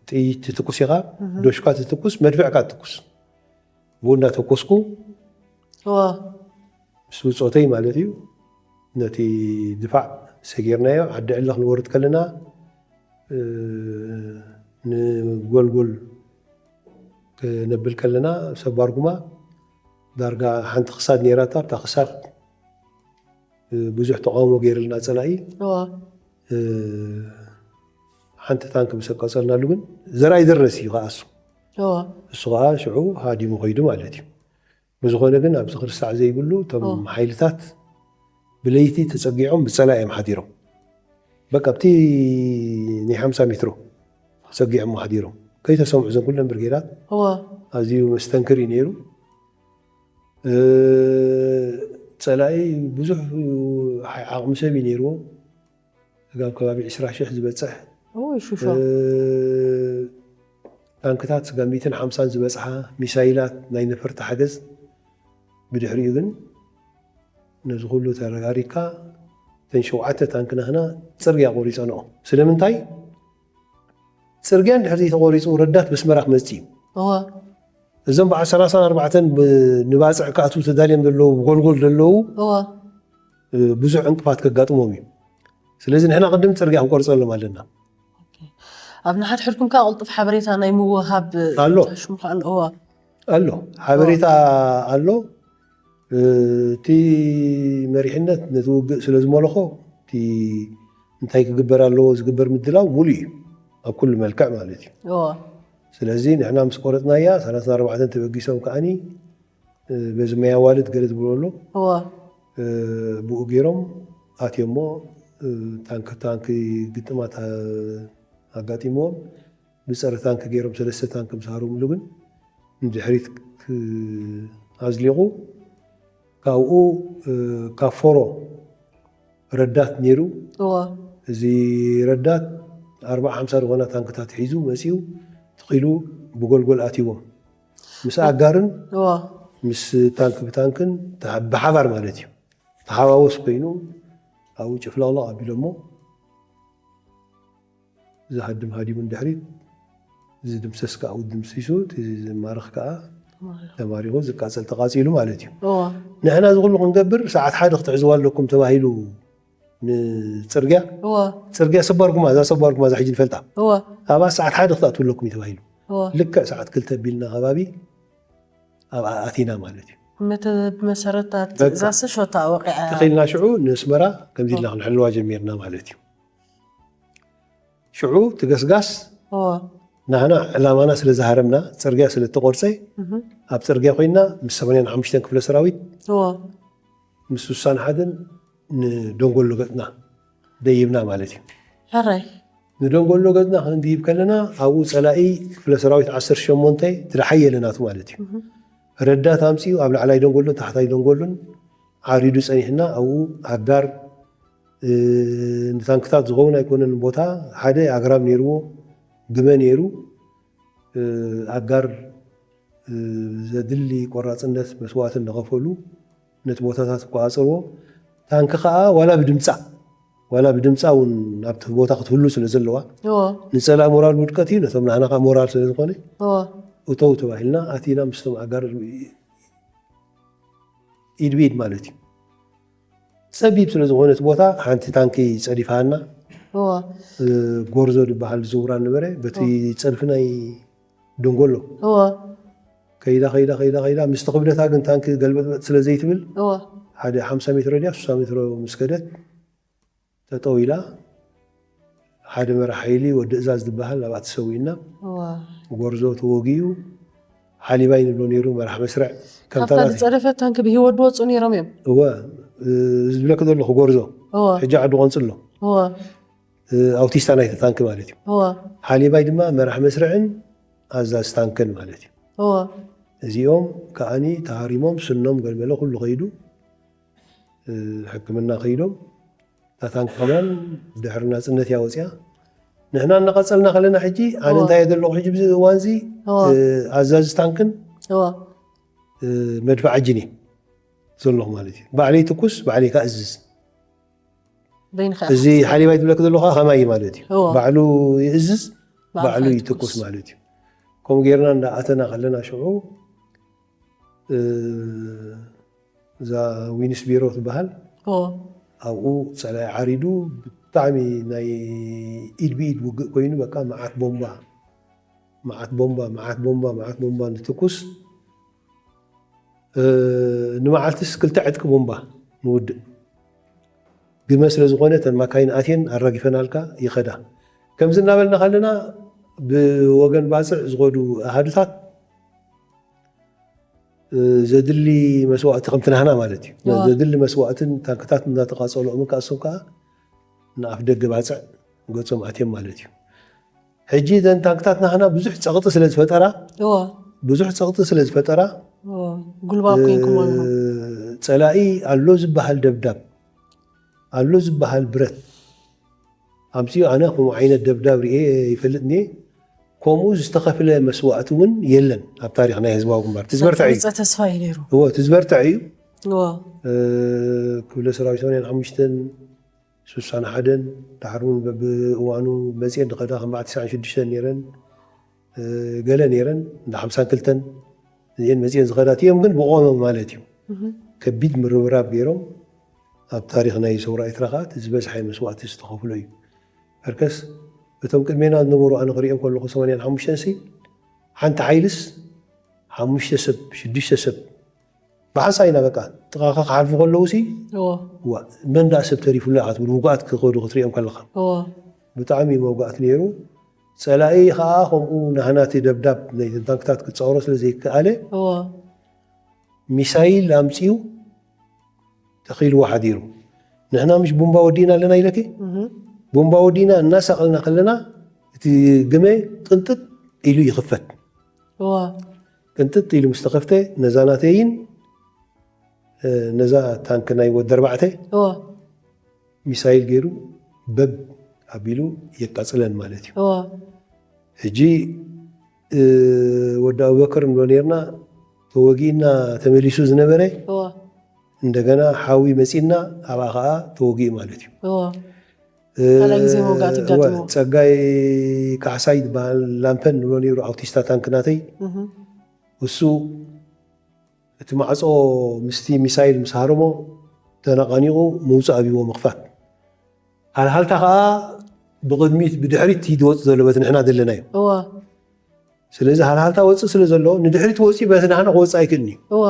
ጥይት ትትኩስ ኢኻ፣ ዶሽካ ትትኩስ፣ መድፍዕካ ትትኩስ። ብኡ እንዳተኮስኩ እዎ ምስ ብፆተይ ማለት እዩ ነቲ ድፋዕ ሰጊርናዮ። ዓዲ ዕለ ክንወርድ ከለና እ፣ ንጎልጎል ክነብል ከለና ሰባር ጉማ ዳርጋ ሓንቲ ክሳድ ነይራታ። ኣብታ ክሳድ እ፣ ብዙሕ ተቃውሞ ገይርልና ፀላኢ እዎ እ፣ ሓንቲ ታንክ ምስ ኣቃፀልናሉ ግን ዘርኣይ ደረስ እዩ ከዓ እሱ እዎ እሱ ከዓ ሽዑ ሃዲሙ ከይዱ ማለት እዩ። ብዝኾነ ግን ኣብዚ ክርስዕ ዘይብሉ እቶም ኦ። ሓይልታት ብለይቲ ተፀጊዖም ብፀላኢ እዮም ሓዲሮም። በቃ ኣብቲ ናይ ሓምሳ ሜትሮ ተፀጊዖም ሓዲሮም ከይተሰምዑ እዞም ኩለን ብርጌዳት እዎ ኣዝዩ መስተንክር እዩ ነይሩ። እ፣ ፀላኢ ብዙሕ ዓቕሚ ሰብ እዩ ነይርዎ። ስጋብ ከባቢ ዕስራ ሽሕ ዝበፅሕ እዎ ይሹሾ እ፣ ታንክታት ስጋብ ሚእትን ሓምሳን ዝበፅሓ ሚሳይላት ናይ ነፈርቲ ሓገዝ። ብድሕሪኡ ግን ነዚ ኩሉ ተረጋሪካ እተን ሸውዓተ ታንክናህና ፅርግያ ቆሪፀንኦ። ስለምንታይ? ፅርግያ እንድሕር ዘይተቆሪፁ ረዳት በስመራ ክመፅእ እዩ። እዎ እዞም በዓል ሰላሳን ኣርባዕተን ብ- ንባፅዕ ክኣትዉ ተዳልዮም ዘለዉ ብጎልጎል ዘለዉ እዎ እ፣ ብዙሕ ዕንቅፋት ከጋጥሞም እዩ። ስለዚ ንሕና ቅድም ፅርግያ ክንቆርፀሎም ኣለና። ኣብ ንሓድሕድኩም ከዓ ቅልጡፍ ሓበሬታ ናይ ምውሃብ ኣሎ። ሽሙ ከዓ ኣሎ። እዎ ኣሎ ሓበሬታ ኣሎ። እ፣ እቲ መሪሕነት ነቲ ውግእ ስለ ዝመለኾ እቲ እንታይ ክግበር ኣለዎ ዝግበር ምድላው ሙሉ እዩ ኣብ ኩሉ መልክዕ ማለት እዩ። እዎ ስለዚ ንሕና ምስ ቆረፅናያ ሰላሳን ኣርባዕተን ተበጊሶም ከዓኒ እ፣ በዚ መያዋልድ ገለ ዝብሎ ኣሎ እዎ እ፣ ብኡ ገይሮም ኣትዮሞ እ፣ ታንክ ታንክ ግጥማት ኣ- ኣጋጢምዎም ብፀረ ታንክ ገይሮም ሰለስተ ታንክ ምስ ሃረምሉ ግን ንድሕሪት ክ- ኣዝሊቑ ካብኡ እ፣ ካብ ፎሮ ረዳት ነይሩ። እዎ እዚ ረዳት ኣርባዓ ሓምሳ ዝኾና ታንክታት ሒዙ መፂኡ ትኺሉ ብጎልጎል ኣትይዎም ምስ ኣጋርን እዎ ምስ ታንክ ብታንክን ተሓ- ብሓባር ማለት እዩ ተሓዋወስ ኮይኑ ኣብኡ ጭፍለቕለቕ ኣቢሎሞ ዝሃድም ሃዲሙ ንድሕሪት ዝድምሰስ ከዓ ድምሲሱ እቲ ዝማረኽ ከዓ ተማሪኹ ዝቃፀል ተቃፂሉ ማለት እዩ። እዎ ንሕና እዚ ኩሉ ክንገብር ሰዓት ሓደ ክትዕዝዋ ኣለኩም ተባሂሉ ንፅርግያ እዎ ፅርግያ ሰባር ጉማ እዛ ሰባር ጉማ እዛ ሕጂ ንፈልጣ እዎ ኣብኣ ሰዓት ሓደ ክትኣትዉ ኣለኩም እዩ ተባሂሉ። እዎ ልክዕ ሰዓት ክልተ ቢልና ከባቢ ኣብኣ ኣቲና ማለት እዩ። መተ- ብመሰረታት በቃ። ትእዛዝ ሾታ ወቂዐ ተኸይልና ሽዑ ንስመራ ከምዚ ኢልና ክንሕልዋ ጀሚርና ማለት እዩ። ሽዑ ትገስጋስ እዎ ናህና ዕላማና ስለ ዝሃረምና ፅርግያ ስለ እተቆርፀ እህ ኣብ ፅርግያ ኮይና ምስ ሰማንያን ሓሙሽተን ክፍለ ሰራዊት እዎ ምስ ስሳን ሓደን ንደንጎሎ ገፅና ደይብና ማለት እዩ። ሕራይ ንደንጎሎ ገፅና ክንድይብ ከለና ኣብኡ ፀላኢ ክፍለ ሰራዊት ዓሰርተ ሸሞንተ ድረሓየለ ናቱ ማለት እዩ። ረዳት ኣምፅኡ ኣብ ላዕላይ ደንጎሎን ታሕታይ ደንጎሎን ዓሪዱ ፀኒሕና ኣብኡ ኣጋር ንታንክታት ዝኸውን ኣይኮነን ቦታ። ሓደ ኣግራብ ነይርዎ፣ ግመ ነይሩ። ኣጋር ዘድሊ ቆራፅነት መስዋእቲ እናኸፈሉ ነቲ ቦታታት ይቆፃፀርዎ። ታንኪ ከዓ ዋላ ብድምፃ ዋላ ብድምፃ እውን ኣብቲ ቦታ ክትህሉ ስለ ዘለዋ ንፀላእ ሞራል ውድቀት እዩ፣ ነቶም ናህና ከዓ ሞራል ስለ ዝኾነ እተው ተባሂልና ኣቲና ምስቶም ኣጋር ኢድ ብኢድ ማለት እዩ። ፀቢብ ስለ ዝኾነ እቲ ቦታ ሓንቲ ታንኪ ፀዲፋና። ጎርዞ ዝበሃል ዝውራ ነበረ። በቲ ፀድፊ ናይ ደንጎሎ ከይዳ ከይዳ ከይዳ ከይዳ ምስቲ ክብደታ ግን ታንኪ ገልበጥበጥ ስለ ዘይትብል ሓደ ሓምሳ ሜትሮ ድያ ስሳ ሜትሮ ምስ ከደት ጠጠው ኢላ ሓደ መራሕ ሓይሊ ወዲ እዛዝ ዝበሃል ኣብኣ ተሰዊእና። ጎርዞ ተወጊኡ ሓሊባይ ንብሎ ነይሩ መራሕ መስርዕ። ከምታ ካብታ ናተይ ዝፀደፈት ታንኪ ብህይወት ዝወፁ ነይሮም እዮም። እወ፣ ዝብለክ ዘለኹ ጎርዞ ሕጂ ዓዲ ቆንፅሎ ኣውቲስታ ናይቲ ታንኪ ማለት እዩ። ሓሊባይ ድማ መራሕ መስርዕን ኣዛዝ ታንክን ማለት እዩ። እዚኦም ከዓኒ ተሃሪሞም ስኖም ገልመለ ኩሉ ከይዱ ሕክምና ከይዶም እታ ታንኪ ከማን ድሕሪ ናፅነት እያ ወፂኣ። ንሕና እናቐፀልና ከለና ሕጂ ኣነ እንታይ እየ ዘለኹ ሕጂ ብዚ እዋን እዚ ኣዛዚ ታንክን መድፍዓ እጅን እየ ዘለኹ ማለት እዩ። ባዕለይ ትኩስ ባዕለይ ከዓ እዝዝ። እዚ ሓሊባይ ዝብለክ ዘለኹ ከዓ ከማይ ማለት እዩ። ባዕሉ ይእዝዝ ባዕሉ ይትኩስ ማለት እዩ። ከምኡ ጌርና እንዳኣተና ከለና ሽዑ እዛ ዊንስ ቢሮ ትበሃል ኣብኡ ፀላኢ ዓሪዱ ብጣዕሚ ናይ ኢድ ብኢድ ውግእ ኮይኑ በቃ መዓት ቦምባ መዓት ቦምባ መዓት ቦምባ መዓት ቦምባ ንትኩስ። ንመዓልትስ ክልተ ዕጥቂ ቦምባ ንውድእ። ግመ ስለ ዝኾነ እተን ማካይን ኣትየን ኣራጊፈናልካ ይኸዳ። ከምዚ እናበልና ከለና ብወገን ባፅዕ ዝኸዱ ኣሃዱታት ዘድሊ መስዋእቲ ከምቲ ናህና ማለት እዩ። ዘድሊ መስዋእትን ታንክታት እናተቃፀልኦም ከኣ እሶም ከኣ ንኣፍ ደገ ባፅዕ ገፆም ኣትዮም ማለት እዩ። ሕጂ እዘን ታንክታት ናህና ብዙሕ ፀቕጢ ስለ ዝፈጠራ ብዙሕ ፀቕጢ ስለ ዝፈጠራ ጉልባብ ኮይንኩም ፀላኢ ኣሎ ዝበሃል ደብዳብ ኣሎ ዝበሃል ብረት ኣምፅኡ። ኣነ ከምኡ ዓይነት ደብዳብ ርኤ ይፈልጥ እየ። ከምኡ ዝተኸፍለ መስዋእቲ እውን የለን ኣብ ታሪኽ ናይ ህዝባዊ ግንባር። ትዝበርትዕ እዩ። ተስፋ እዩ ነይሩ። እዎ ትዝበርትዕ እዩ። እዎ። ክፍለ ሰራዊት ሰማንያን ሓሙሽተን ስሳን ሓደን ድሓር እውን በብእዋኑ መፅኤን ዝኸዳ ከም በዓል ትስዓን ሽዱሽተን ነይረን ገለ ነይረን እንዳ ሓምሳን ክልተን እዚአን መፅኤን ዝኸዳ እዮም ግን ብቆመም ማለት እዩ። ከቢድ ምርብራብ ገይሮም ኣብ ታሪኽ ናይ ሰውራ ኤርትራ ከዓ እቲ ዝበዝሐ መስዋእቲ ዝተኸፍሎ እዩ። በርከስ እቶም ቅድሜና ዝነበሩ ኣነ ክሪኦም ከለኹ ሰማንያን ሓሙሽተን ሲ ሓንቲ ሓይልስ ሓሙሽተ ሰብ ሽዱሽተ ሰብ ብሓንሳ ኢና በቃ ጥቓኻ ክሓልፉ ከለዉ ሲ መን ደኣ ሰብ ተሪፉላ ኢኻ ትብል ውጉኣት ክኸዱ ክትሪኦም ከለኻ ብጣዕሚ መውጋእቲ ነይሩ። ፀላኢ ከዓ ከምኡ ናህናቲ ደብዳብ ናይ ታንክታት ክፃወሮ ስለ ዘይከኣለ ሚሳይል ኣምፅኡ ተኺልዎ ሓዲሩ። ንሕና ምሽ ቡምባ ወዲእና ኣለና ኢለኪ ቡምባ ወዲእና እናሳቐልና ከለና እቲ ግመ ቅንጥጥ ኢሉ ይኽፈት። ቅንጥጥ ኢሉ ምስ ተኸፍተ ነዛ ናተይን ነዛ ታንክ ናይ ወዲ ኣርባዕተ ሚሳይል ገይሩ በብ ኣቢሉ የቃፅለን ማለት እዩ። ሕጂ ወዲ ኣቡበከር ንብሎ ነርና ተወጊእና ተመሊሱ ዝነበረ እንደገና ሓዊ መፂና ኣብኣ ከዓ ተወጊኡ ማለት እዩ። ካልኣይ ግዜ መውጋእቲ ኣጋጢሞ። ጸጋይ ካሕሳይ ዝበሃል ላምፐን ንብሎ ነይሩ ኣውቲስታ ታንክ ናተይ እሱ እቲ ማዕጾ ምስቲ ሚሳይል ምስ ሃረሞ ተነቓኒቑ ምውጻእ ኣብይዎ ምኽፋት። ሃልሃልታ ከኣ ብቕድሚት ብድሕሪት እዩ ዝወጽእ ዘሎ በቲ ንሕና ዘለናዮ። እወ። ስለዚ ሃልሃልታ ወጽእ ስለ ዘሎ ንድሕሪት ወጺኡ በቲ ናህና ክወጽእ ኣይክእልን እዩ። እወ።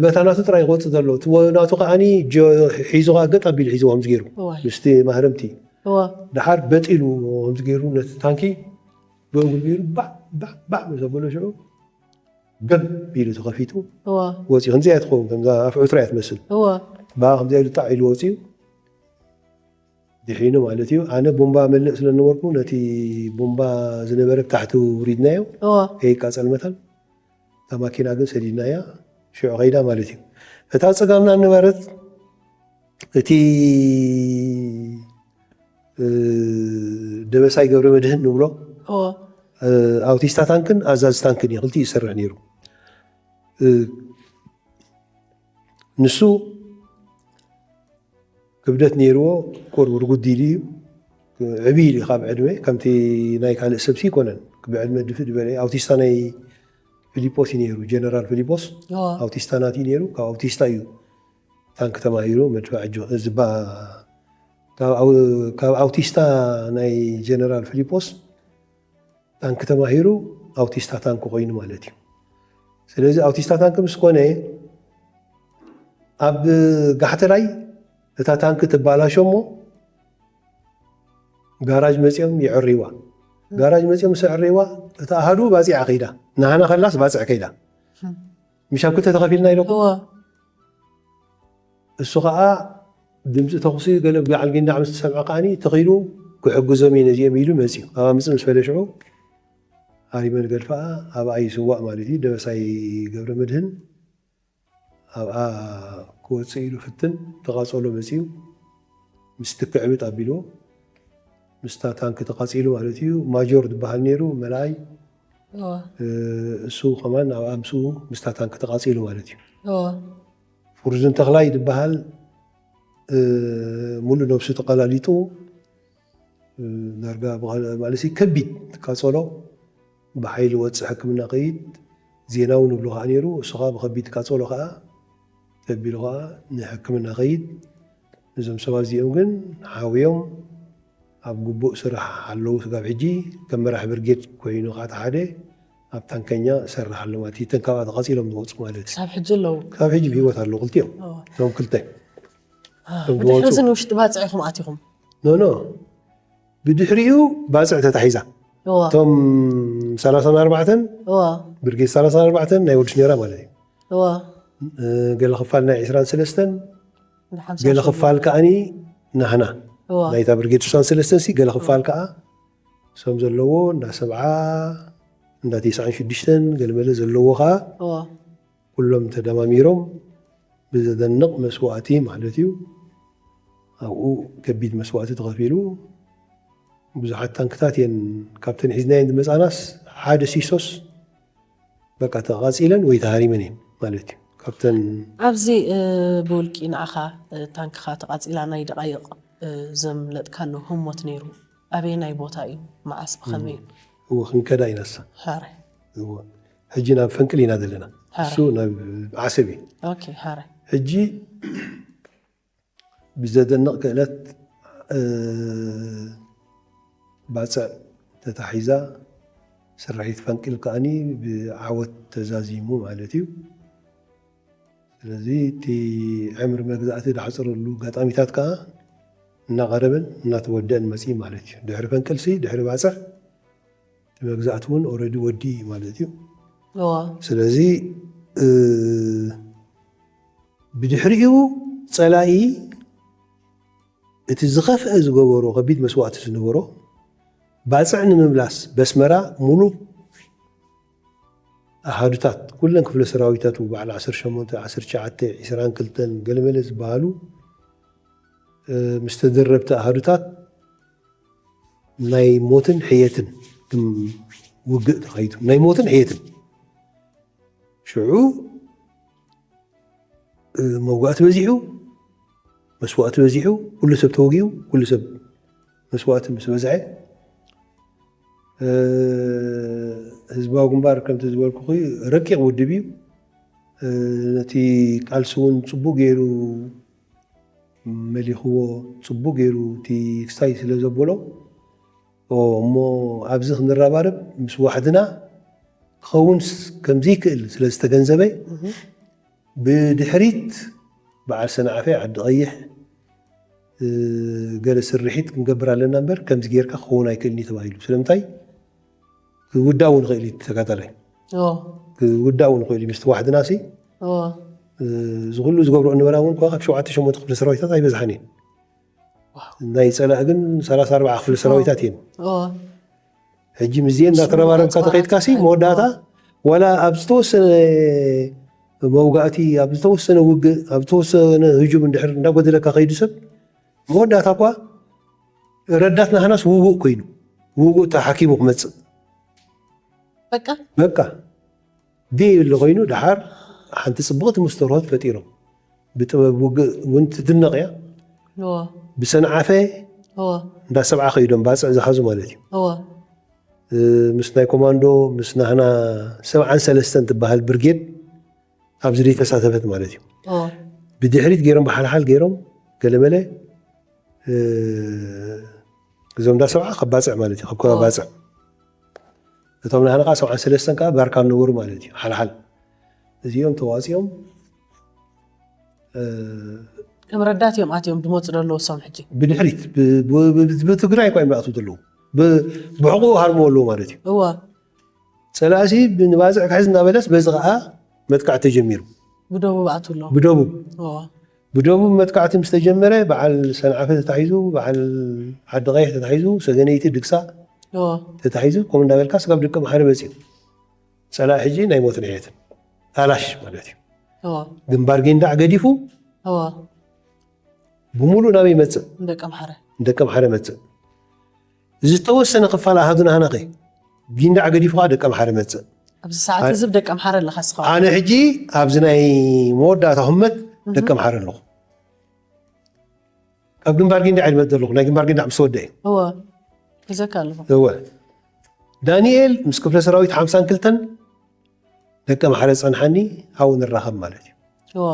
በታ ናቱ ጥራይ ክወጽእ ዘሎ። እቲ ወ- ናቱ ከኣኒ ጆ- ሒዙ ከኣ ገጥ ኣቢሉ ሒዝዎ ከምዚ ገይሩ። እወ። ምስቲ ማህረምቲ። እወ። ደሓር በጥ ኢሉ ከምዚ ገይሩ ነቲ ታንኪ ብእግሩ ገይሩ ባዕ ባዕ ባዕ ምስ ኣበሎ ሽዑ ገብ ኢሉ ተኸፊቱ እዋ ወፂኡ። ከምዚኣ እያ ትኸውን፣ ከምዛ ኣፍዑት ራእያ ትመስል። እዋ ብኣ ከምዚኣ ኢሉ ጣዕ ኢሉ ወፂኡ ድሒኑ ማለት እዩ። ኣነ ቦምባ መልእ ስለ ዝነበርኩ ነቲ ቦምባ ዝነበረ ብታሕቲ ውሪድናዮ እዋ ከይቃፀል መታን እታ ማኪና ግን ሰዲድናያ ሽዑ ከይዳ ማለት እዩ። እታ ፀጋምና ነበረት እቲ ደበሳይ ገብረ መድህን ንብሎ ኣውቲስታ ታንክን ኣዛዚ ታንክን እዩ ክልቲኡ ዝሰርሕ ነይሩ። ንሱ ክብደት ነይርዎ፣ ቁሩብ ርጉድ ኢሉ እዩ። ዕብይ ኢሉ ካብ ዕድመ ከምቲ ናይ ካልእ ሰብሲ ኣይኮነን። ብዕድመ ድፍእ ዝበለ ኣውቲስታ ናይ ፊሊጶስ እዩ ነይሩ፣ ጀነራል ፊሊጶስ ኣውቲስታ ናት እዩ ነይሩ። ካብ ኣውቲስታ እዩ ታንክ ተማሂሩ፣ መድፍዕ እጅ ዝባ ካብ ኣውቲስታ ናይ ጀነራል ፊሊጶስ ታንክ ተማሂሩ ኣውቲስታ ታንክ ኮይኑ ማለት እዩ። ስለዚ ኣውቲስታ ታንክ ምስ ኮነ ኣብ ጋሕተላይ እታ ታንክ ትባላሾ እሞ ጋራጅ መፂኦም ይዕርይዋ። ጋራጅ መፂኦም ምስ ዕርይዋ እታ ኣሃዱ ባፂዓ ከይዳ፣ ናህና ከላስ ባፅዕ ከይዳ። ምሽ ኣብ ክልተ ተኸፊልና ኢለኩ። እሱ ከዓ ድምፂ ተኹሲ ገለ በዓል ጊንዳዕ ምስ ተሰምዐ ከዓኒ ተኺሉ ክሕግዞም እዩ ነዚኦም ኢሉ መፂኡ። ኣብ ኣምፅእ ምስ በለ ሽዑ ሃሪመን ገድፋኣ ኣብኣ ይስዋእ ማለት እዩ። ደበሳይ ገብረ መድህን ኣብኣ ክወፅእ ኢሉ ፍትን ተቓፀሎ መፂኡ ምስ ትክዕብጥ ኣቢልዎ ምስታ ታንክ ተቓፂሉ ማለት እዩ። ማጆር ዝበሃል ነይሩ መልኣይ እሱ ከማን ኣብኣ ምስኡ ምስታ ታንክ ተቓፂሉ ማለት እዩ። ፍርዙን ተኽላይ ዝበሃል ሙሉእ ነብሱ ተቐላሊጡ ዳርጋ ማለት ከቢድ ቃፀሎ ብሓይሊ ወፅእ ሕክምና ከይድ ዜናዊ ንብሎ ከዓ ነይሩ። እሱ ከዓ ብከቢድ ቃፀሎ ከዓ ተቢሉ ከዓ ንሕክምና ከይድ። እዞም ሰባት እዚኦም ግን ሓውዮም ኣብ ግቡእ ስራሕ ኣለዉ። ስጋብ ሕጂ ከም መራሕ ብርጌድ ኮይኑ ከዓ ሓደ ኣብ ታንከኛ ሰርሕ ኣሎ ማለት እዩ። እተን ካብኣ ተቐፂሎም ዝወፁ ማለት እዩ። ክሳብ ሕጂ ኣለዉ። ክሳብ ሕጂ ብህይወት ኣለዉ ክልቲኦም። እቶም ክልተ እቶም ብድሕሪ ዝወፁ። እዚ ንውሽጢ ባፅዕ ኢኹም ኣቲኹም? ኖ ኖ፣ ብድሕሪኡ ባፅዕ ተታሒዛ። እቶም ሰላሳን ኣርባዕተን፣ ብርጌድ ሰላሳን ኣርባዕተን ናይ ወልሽ ነራ ማለት እዩ። ገለ ክፋል ናይ ዕስራን ሰለስተን፣ ገለ ክፋል ከዓኒ ናህና ናይታ ብርጌድ ስሳን ሰለስተን ሲ ገለ ክፋል ከዓ እሶም ዘለዎ እንዳ ሰብዓ እንዳ ተስዓን ሽዱሽተን ገለመለ ዘለዎ ከዓ ኩሎም ተደማሚሮም ብዘደንቕ መስዋእቲ ማለት እዩ። ኣብኡ ከቢድ መስዋእቲ ተኸፊሉ። ብዙሓት ታንክታት እየን ካብተን ሒዝናየን ዝመፃናስ ሓደ ሲሶስ በቃ ተቓፂለን ወይ ተሃሪመን እየን ማለት እዩ። ካብተን ኣብዚ ብውልቂ ንዓኻ ታንክኻ ተቓፂላ ናይ ደቓይቕ ዘምለጥካሉ ህሞት ነይሩ። ኣበየናይ ቦታ እዩ? መዓስ? ብኸመይ? እዎ ክንከዳ ኢና እሳ። ሕጂ ናብ ፈንቅል ኢና ዘለና። እሱ ናብ ዓሰብ እዩ። ሕጂ ብዘደንቕ ክእለት ባፅዕ ተታሒዛ ስርሒት ፈንቅል ከዓኒ ብዓወት ተዛዚሙ ማለት እዩ። ስለዚ እቲ ዕምሪ መግዛእቲ ዝሓፀረሉ ኣጋጣሚታት ከዓ እናቐረበን እናተወደአን መፅኢ ማለት እዩ። ድሕሪ ፈንቅልሲ ድሕሪ ባፅዕ እቲ መግዛእቲ እውን ኦረዲ ወዲ እዩ ማለት እዩ። ስለዚ ብድሕሪኡ ፀላኢ እቲ ዝኸፍአ ዝገበሮ ከቢድ መስዋእቲ ዝነበሮ ባፅዕ ንምምላስ በስመራ ሙሉእ ኣሃዱታት ኩለን ክፍለ ሰራዊታቱ በዓል ዓሰርተ ሸሞንተ፣ ዓሰርተ ትሽዓተ፣ ዕስራን ክልተን ገለመለ ዝበሃሉ ምስ ተደረብቲ ኣሃዱታት ናይ ሞትን ሕየትን ውግእ ተኻይዱ። ናይ ሞትን ሕየትን ሽዑ መውጋእቲ በዚሑ፣ መስዋእቲ በዚሑ፣ ኩሉ ሰብ ተወጊኡ፣ ኩሉ ሰብ መስዋእቲ ምስ በዝሐ ህዝባዊ ግንባር ከምቲ ዝበልኩኺ ረቂቕ ውድብ እዩ። ነቲ ቃልሲ እውን ፅቡቅ ገይሩ መሊኽዎ፣ ፅቡቅ ገይሩ እቲ ክስታይ ስለ ዘበሎ እሞ ኣብዚ ክንረባረብ ምስ ዋሕድና ክኸውን ከምዘይክእል ስለ ዝተገንዘበ ብድሕሪት በዓል ሰንዓፈ ዓዲ ቀይሕ ገለ ስርሒት ክንገብር ኣለና እምበር ከምዚ ጌርካ ክኸውን ኣይክእልን እዩ ተባሂሉ። ስለምንታይ ክውዳእ እውን ይኽእል እዩ ተጋዳላይ። ክውዳእ እውን ይኽእል እዩ ምስቲ ዋሕድና ሲ እዚ ኩሉ ዝገብርኦ ነበራ እውን ካብ ሸውዓተ ሸሞንተ ክፍለ ሰራዊታት ኣይበዝሓን እየን። ናይ ፀላእ ግን ሰላሳ ኣርባዓ ክፍለ ሰራዊታት እየን። ሕጂ ምስዚኤን እናተረባረብካ ተኸይድካ ሲ መወዳእታ ዋላ ኣብ ዝተወሰነ መውጋእቲ ኣብ ዝተወሰነ ውግእ ኣብ ዝተወሰነ ህጁም እንድሕር እንዳጎደለካ ከይዱ ሰብ መወዳእታ እኳ ረዳት ናህናስ ውጉእ ኮይኑ ውጉእ ተሓኪሙ ክመፅእ በቃ በቃ ዲ ይብል ኮይኑ ደሓር ሓንቲ ፅብቕቲ መስተርሆት ፈጢሮም ብጥበብ ውግእ እውን ትድነቕ እያ። እዎ ብሰንዓፈ እዎ እንዳ ሰብዓ ከይዶም ባፅዕ ዝሓዙ ማለት እዩ። እዎ ምስ ናይ ኮማንዶ ምስ ናህና ሰብዓን ሰለስተን ትበሃል ብርጌድ ኣብዚ ደይ ተሳተፈት ማለት እዩ። እዎ ብድሕሪት ገይሮም ብሓልሓል ገይሮም ገለመለ እዞም እንዳ ሰብዓ ካብ ባፅዕ ማለት እዩ ካብ ከባቢ እዎ። ባፅዕ እቶም ናህና ከዓ ሰብዓን ሰለስተን ከዓ ባርካም ነበሩ ማለት እዩ። ሓልሓል እዚኦም ተዋፂኦም ከም ረዳት እዮም ኣትዮም ድመፁ ዘለዉ እሶም ሕጂ ብድሕሪት ብ- ብ- ብ- ብትግራይ እኳ እዮም ዝኣትዉ ዘለዉ ብ- ብሕቑኡ ሃርሞ ኣለዉ ማለት እዩ። እወ ፀላእሲ ንባፅዕ ክሕዝ እናበለስ በዚ ከዓ መጥቃዕ ተጀሚሩ ብደቡብ ኣትዉ ኣለዉ ብደቡብ እወ ብደቡብ መጥቃዕቲ ምስ ተጀመረ በዓል ሰንዓፈ ተታሒዙ በዓል ዓዲ ቀይሕ ተታሒዙ ሰገነይቲ ድግሳ እወ ተታሒዙ ከምኡ እናበልካ ስጋብ ደቂ ምሓረ በፂኡ ፀላእ ሕጂ ናይ ሞትን ሕየትን ኣላሽ ማለት እዩ። እወ ግንባር ጊንዳዕ ገዲፉ እወ ብሙሉእ ናበይ ይመፅእ? ንደቂ ኣምሓረ ንደቂ ኣምሓረ መፅእ። ዝተወሰነ ክፋል ኣሃዱና ሃናኸ ጊንዳዕ ገዲፉ ከዓ ደቂ ኣምሓረ መፅእ። ኣብዚ ሰዓት እዚ ብደቂ ኣምሓረ ኣለካ ስኻ ኣነ ሕጂ ኣብዚ ናይ መወዳእታ ህመት ደቂ ኣምሓረ ኣለኹ። ካብ ግንባር ጊንዳዕ ይመፅ ዘለኹ ናይ ግንባር ጊንዳዕ ምስ ወደአ እወ እዘካ ኣለኹ እወ ዳንኤል ምስ ክፍለ ሰራዊት ሓምሳን ክልተን ደቂ ኣምሓረ ፀንሓኒ ኣብኡ ንራኸብ ማለት እዩ። እወ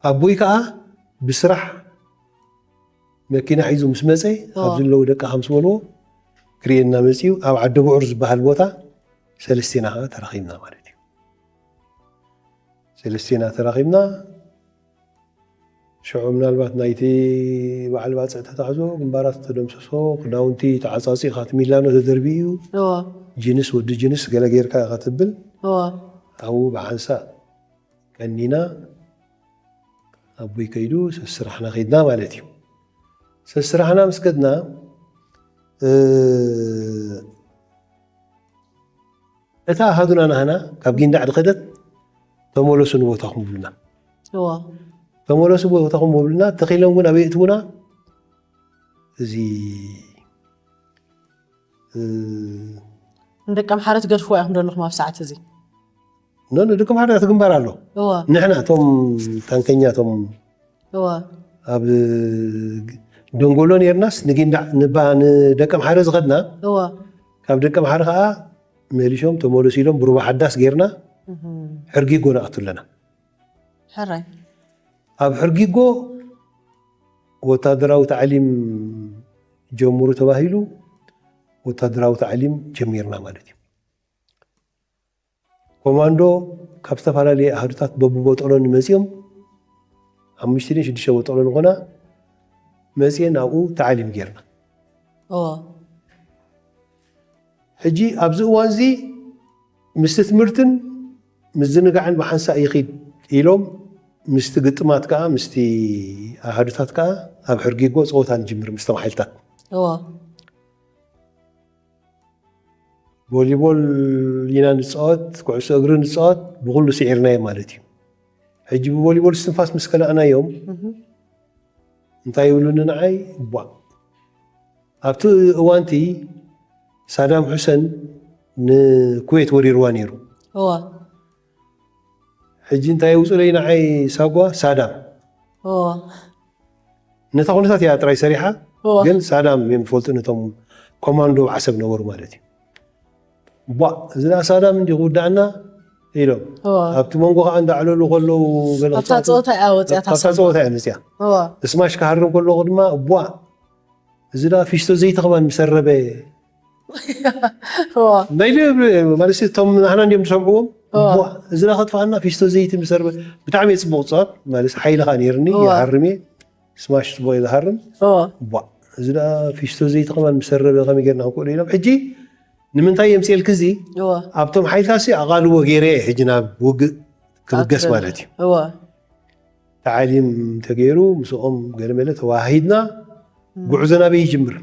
ኣቦይ ከዓ ብስራሕ መኪና ሒዙ ምስ መፀ እወ። ኣብ ዘለዉ ደቂ ከም ዝበልዎ ክርእየና መፅኡ ኣብ ዓዲ ብዑር ዝበሃል ቦታ ሰለስቴና ከዓ ተራኺብና ማለት እዩ። ሰለስቴና ተራኺብና ሽዑ ምናልባት ናይቲ በዓል ባፅዕ ተታሕዞ ግንባራት ተደምሰሶ ክዳውንቲ ተዓፃፂ ኢኻ እቲ ሚላኖ ተደርቢ እዩ እወ ጅንስ ወዲ ጅንስ ገለ ጌርካ ኢኻ ትብል እወ ኣብኡ ብሓንሳእ ቀኒና ኣቦይ ከይዱ ሰስራሕና ከይድና ማለት እዩ። ሰስራሕና ምስ ከድና እ፣ እታ ኣሃዱና ናህና ካብ ጊንዳዕ ድኸደት ተመለሱ ንቦታኹም ብሉና እወ ተመለሱ ቦታኹም ብሉና ተኺሎም እውን ኣበይ እትውና እዚ እ፣ ንደቂ ኣምሓረ ትገድፍዎ ኢኹም ዘለኹም ኣብ ሰዓት እዚ ኖ ኖ ደቂ ኣምሓረ እቲ ግንባር ኣሎ እወ ንሕና እቶም ታንከኛ እቶም እወ ኣብ ደንጎሎ ነርናስ ንጊንዳዕ ንባ ንደቂ ኣምሓረ ዝኸድና እወ ካብ ደቂ ኣምሓረ ከዓ መሊሾም ተመለሱ ኢሎም ብሩባ ሓዳስ ጌርና ሕርጊጎ ንኣቱ ኣለና። ሕራይ ኣብ ሕርጊጎ ወታደራዊ ታዕሊም ጀምሩ ተባሂሉ ወታደራዊ ታዕሊም ጀሚርና ማለት እዩ። ኮማንዶ ካብ ዝተፈላለየ ኣህዱታት በብቦጠሎን መፂኦም ሓሙሽተ ሽዱሽተ ቦጠሎን ዝኾና መፂአን ኣብኡ ታዕሊም ጌርና። እወ ሕጂ ኣብዚ እዋን እዚ ምስቲ ትምህርትን ምዝንጋዕን ብሓንሳእ ይኺድ ኢሎም ምስቲ ግጥማት ከዓ ምስቲ ኣሃዱታት ከዓ ኣብ ሕርጊጎ ፀወታ ንጅምር ምስቶም ሓይልታት እወ ቮሊቦል ኢና ንፃወት፣ ኩዕሶ እግሪ ንፃወት፣ ብኩሉ ስዒርናዮ ማለት እዩ። ሕጂ ብቮሊቦል እስትንፋስ ምስ ከላእናዮም እንታይ ይብሉኒ ንዓይ ቧ ኣብቲ እዋንቲ ሳዳም ሑሰን ንኩዌት ወሪርዋ ነይሩ። እወ ሕጂ እንታይ የውፅለይ ንዓይ ሳጓ ሳዳም እወ ነታ ኩነታት እያ ጥራይ ሰሪሓ እወ ግን ሳዳም እዮም ዝፈልጡ ነቶም ኮማንዶ ዓሰብ ነበሩ ማለት እዩ። ቧ እዚ ደኣ ሳዳም እንዲ ክውዳእና ኢሎም እወ ኣብቲ መንጎ ከዓ እንዳዕለሉ ከለዉ ገለ ኣብታ ፀወታ እያ ወፅያ ካብታ ፀወታ እያ መፅያ እወ እስማሽ ክሃርም ከለኹ ድማ ቧ እዚ ደኣ ፊስቶ ዘይቲ ከማን ምሰረበ እወ ናይ ማለት እቶም ናህና እንዲዮም ዝሰምዕዎም እወ ቧ እዚ ደኣ ከጥፋኣና ፊስቶ ዘይቲ ምሰረበ ብጣዕሚ እየ ፅቡቅ ፀወት ማለት ሓይሊ ከዓ ነይርኒ እወ ይሃርም እየ ስማሽ ፅቡቅ እየ ዝሃርም እወ ቧ እዚ ደኣ ፊስቶ ዘይቲ ከማን ምሰረበ ከመይ ጌርና ክንክእሎ ኢሎም ሕጂ ንምንታይ የምፅኤልክ እዚ እወ ኣብቶም ሓይልታሲ ኣቓልቦ ገይረ እየ ሕጂ ናብ ውግእ ክብገስ ኣትበል። ማለት እዩ። እወ ታዕሊም ተገይሩ ምስኦም ገለመለ ተዋሂድና ጉዕዞ ናበይ ይጅምር?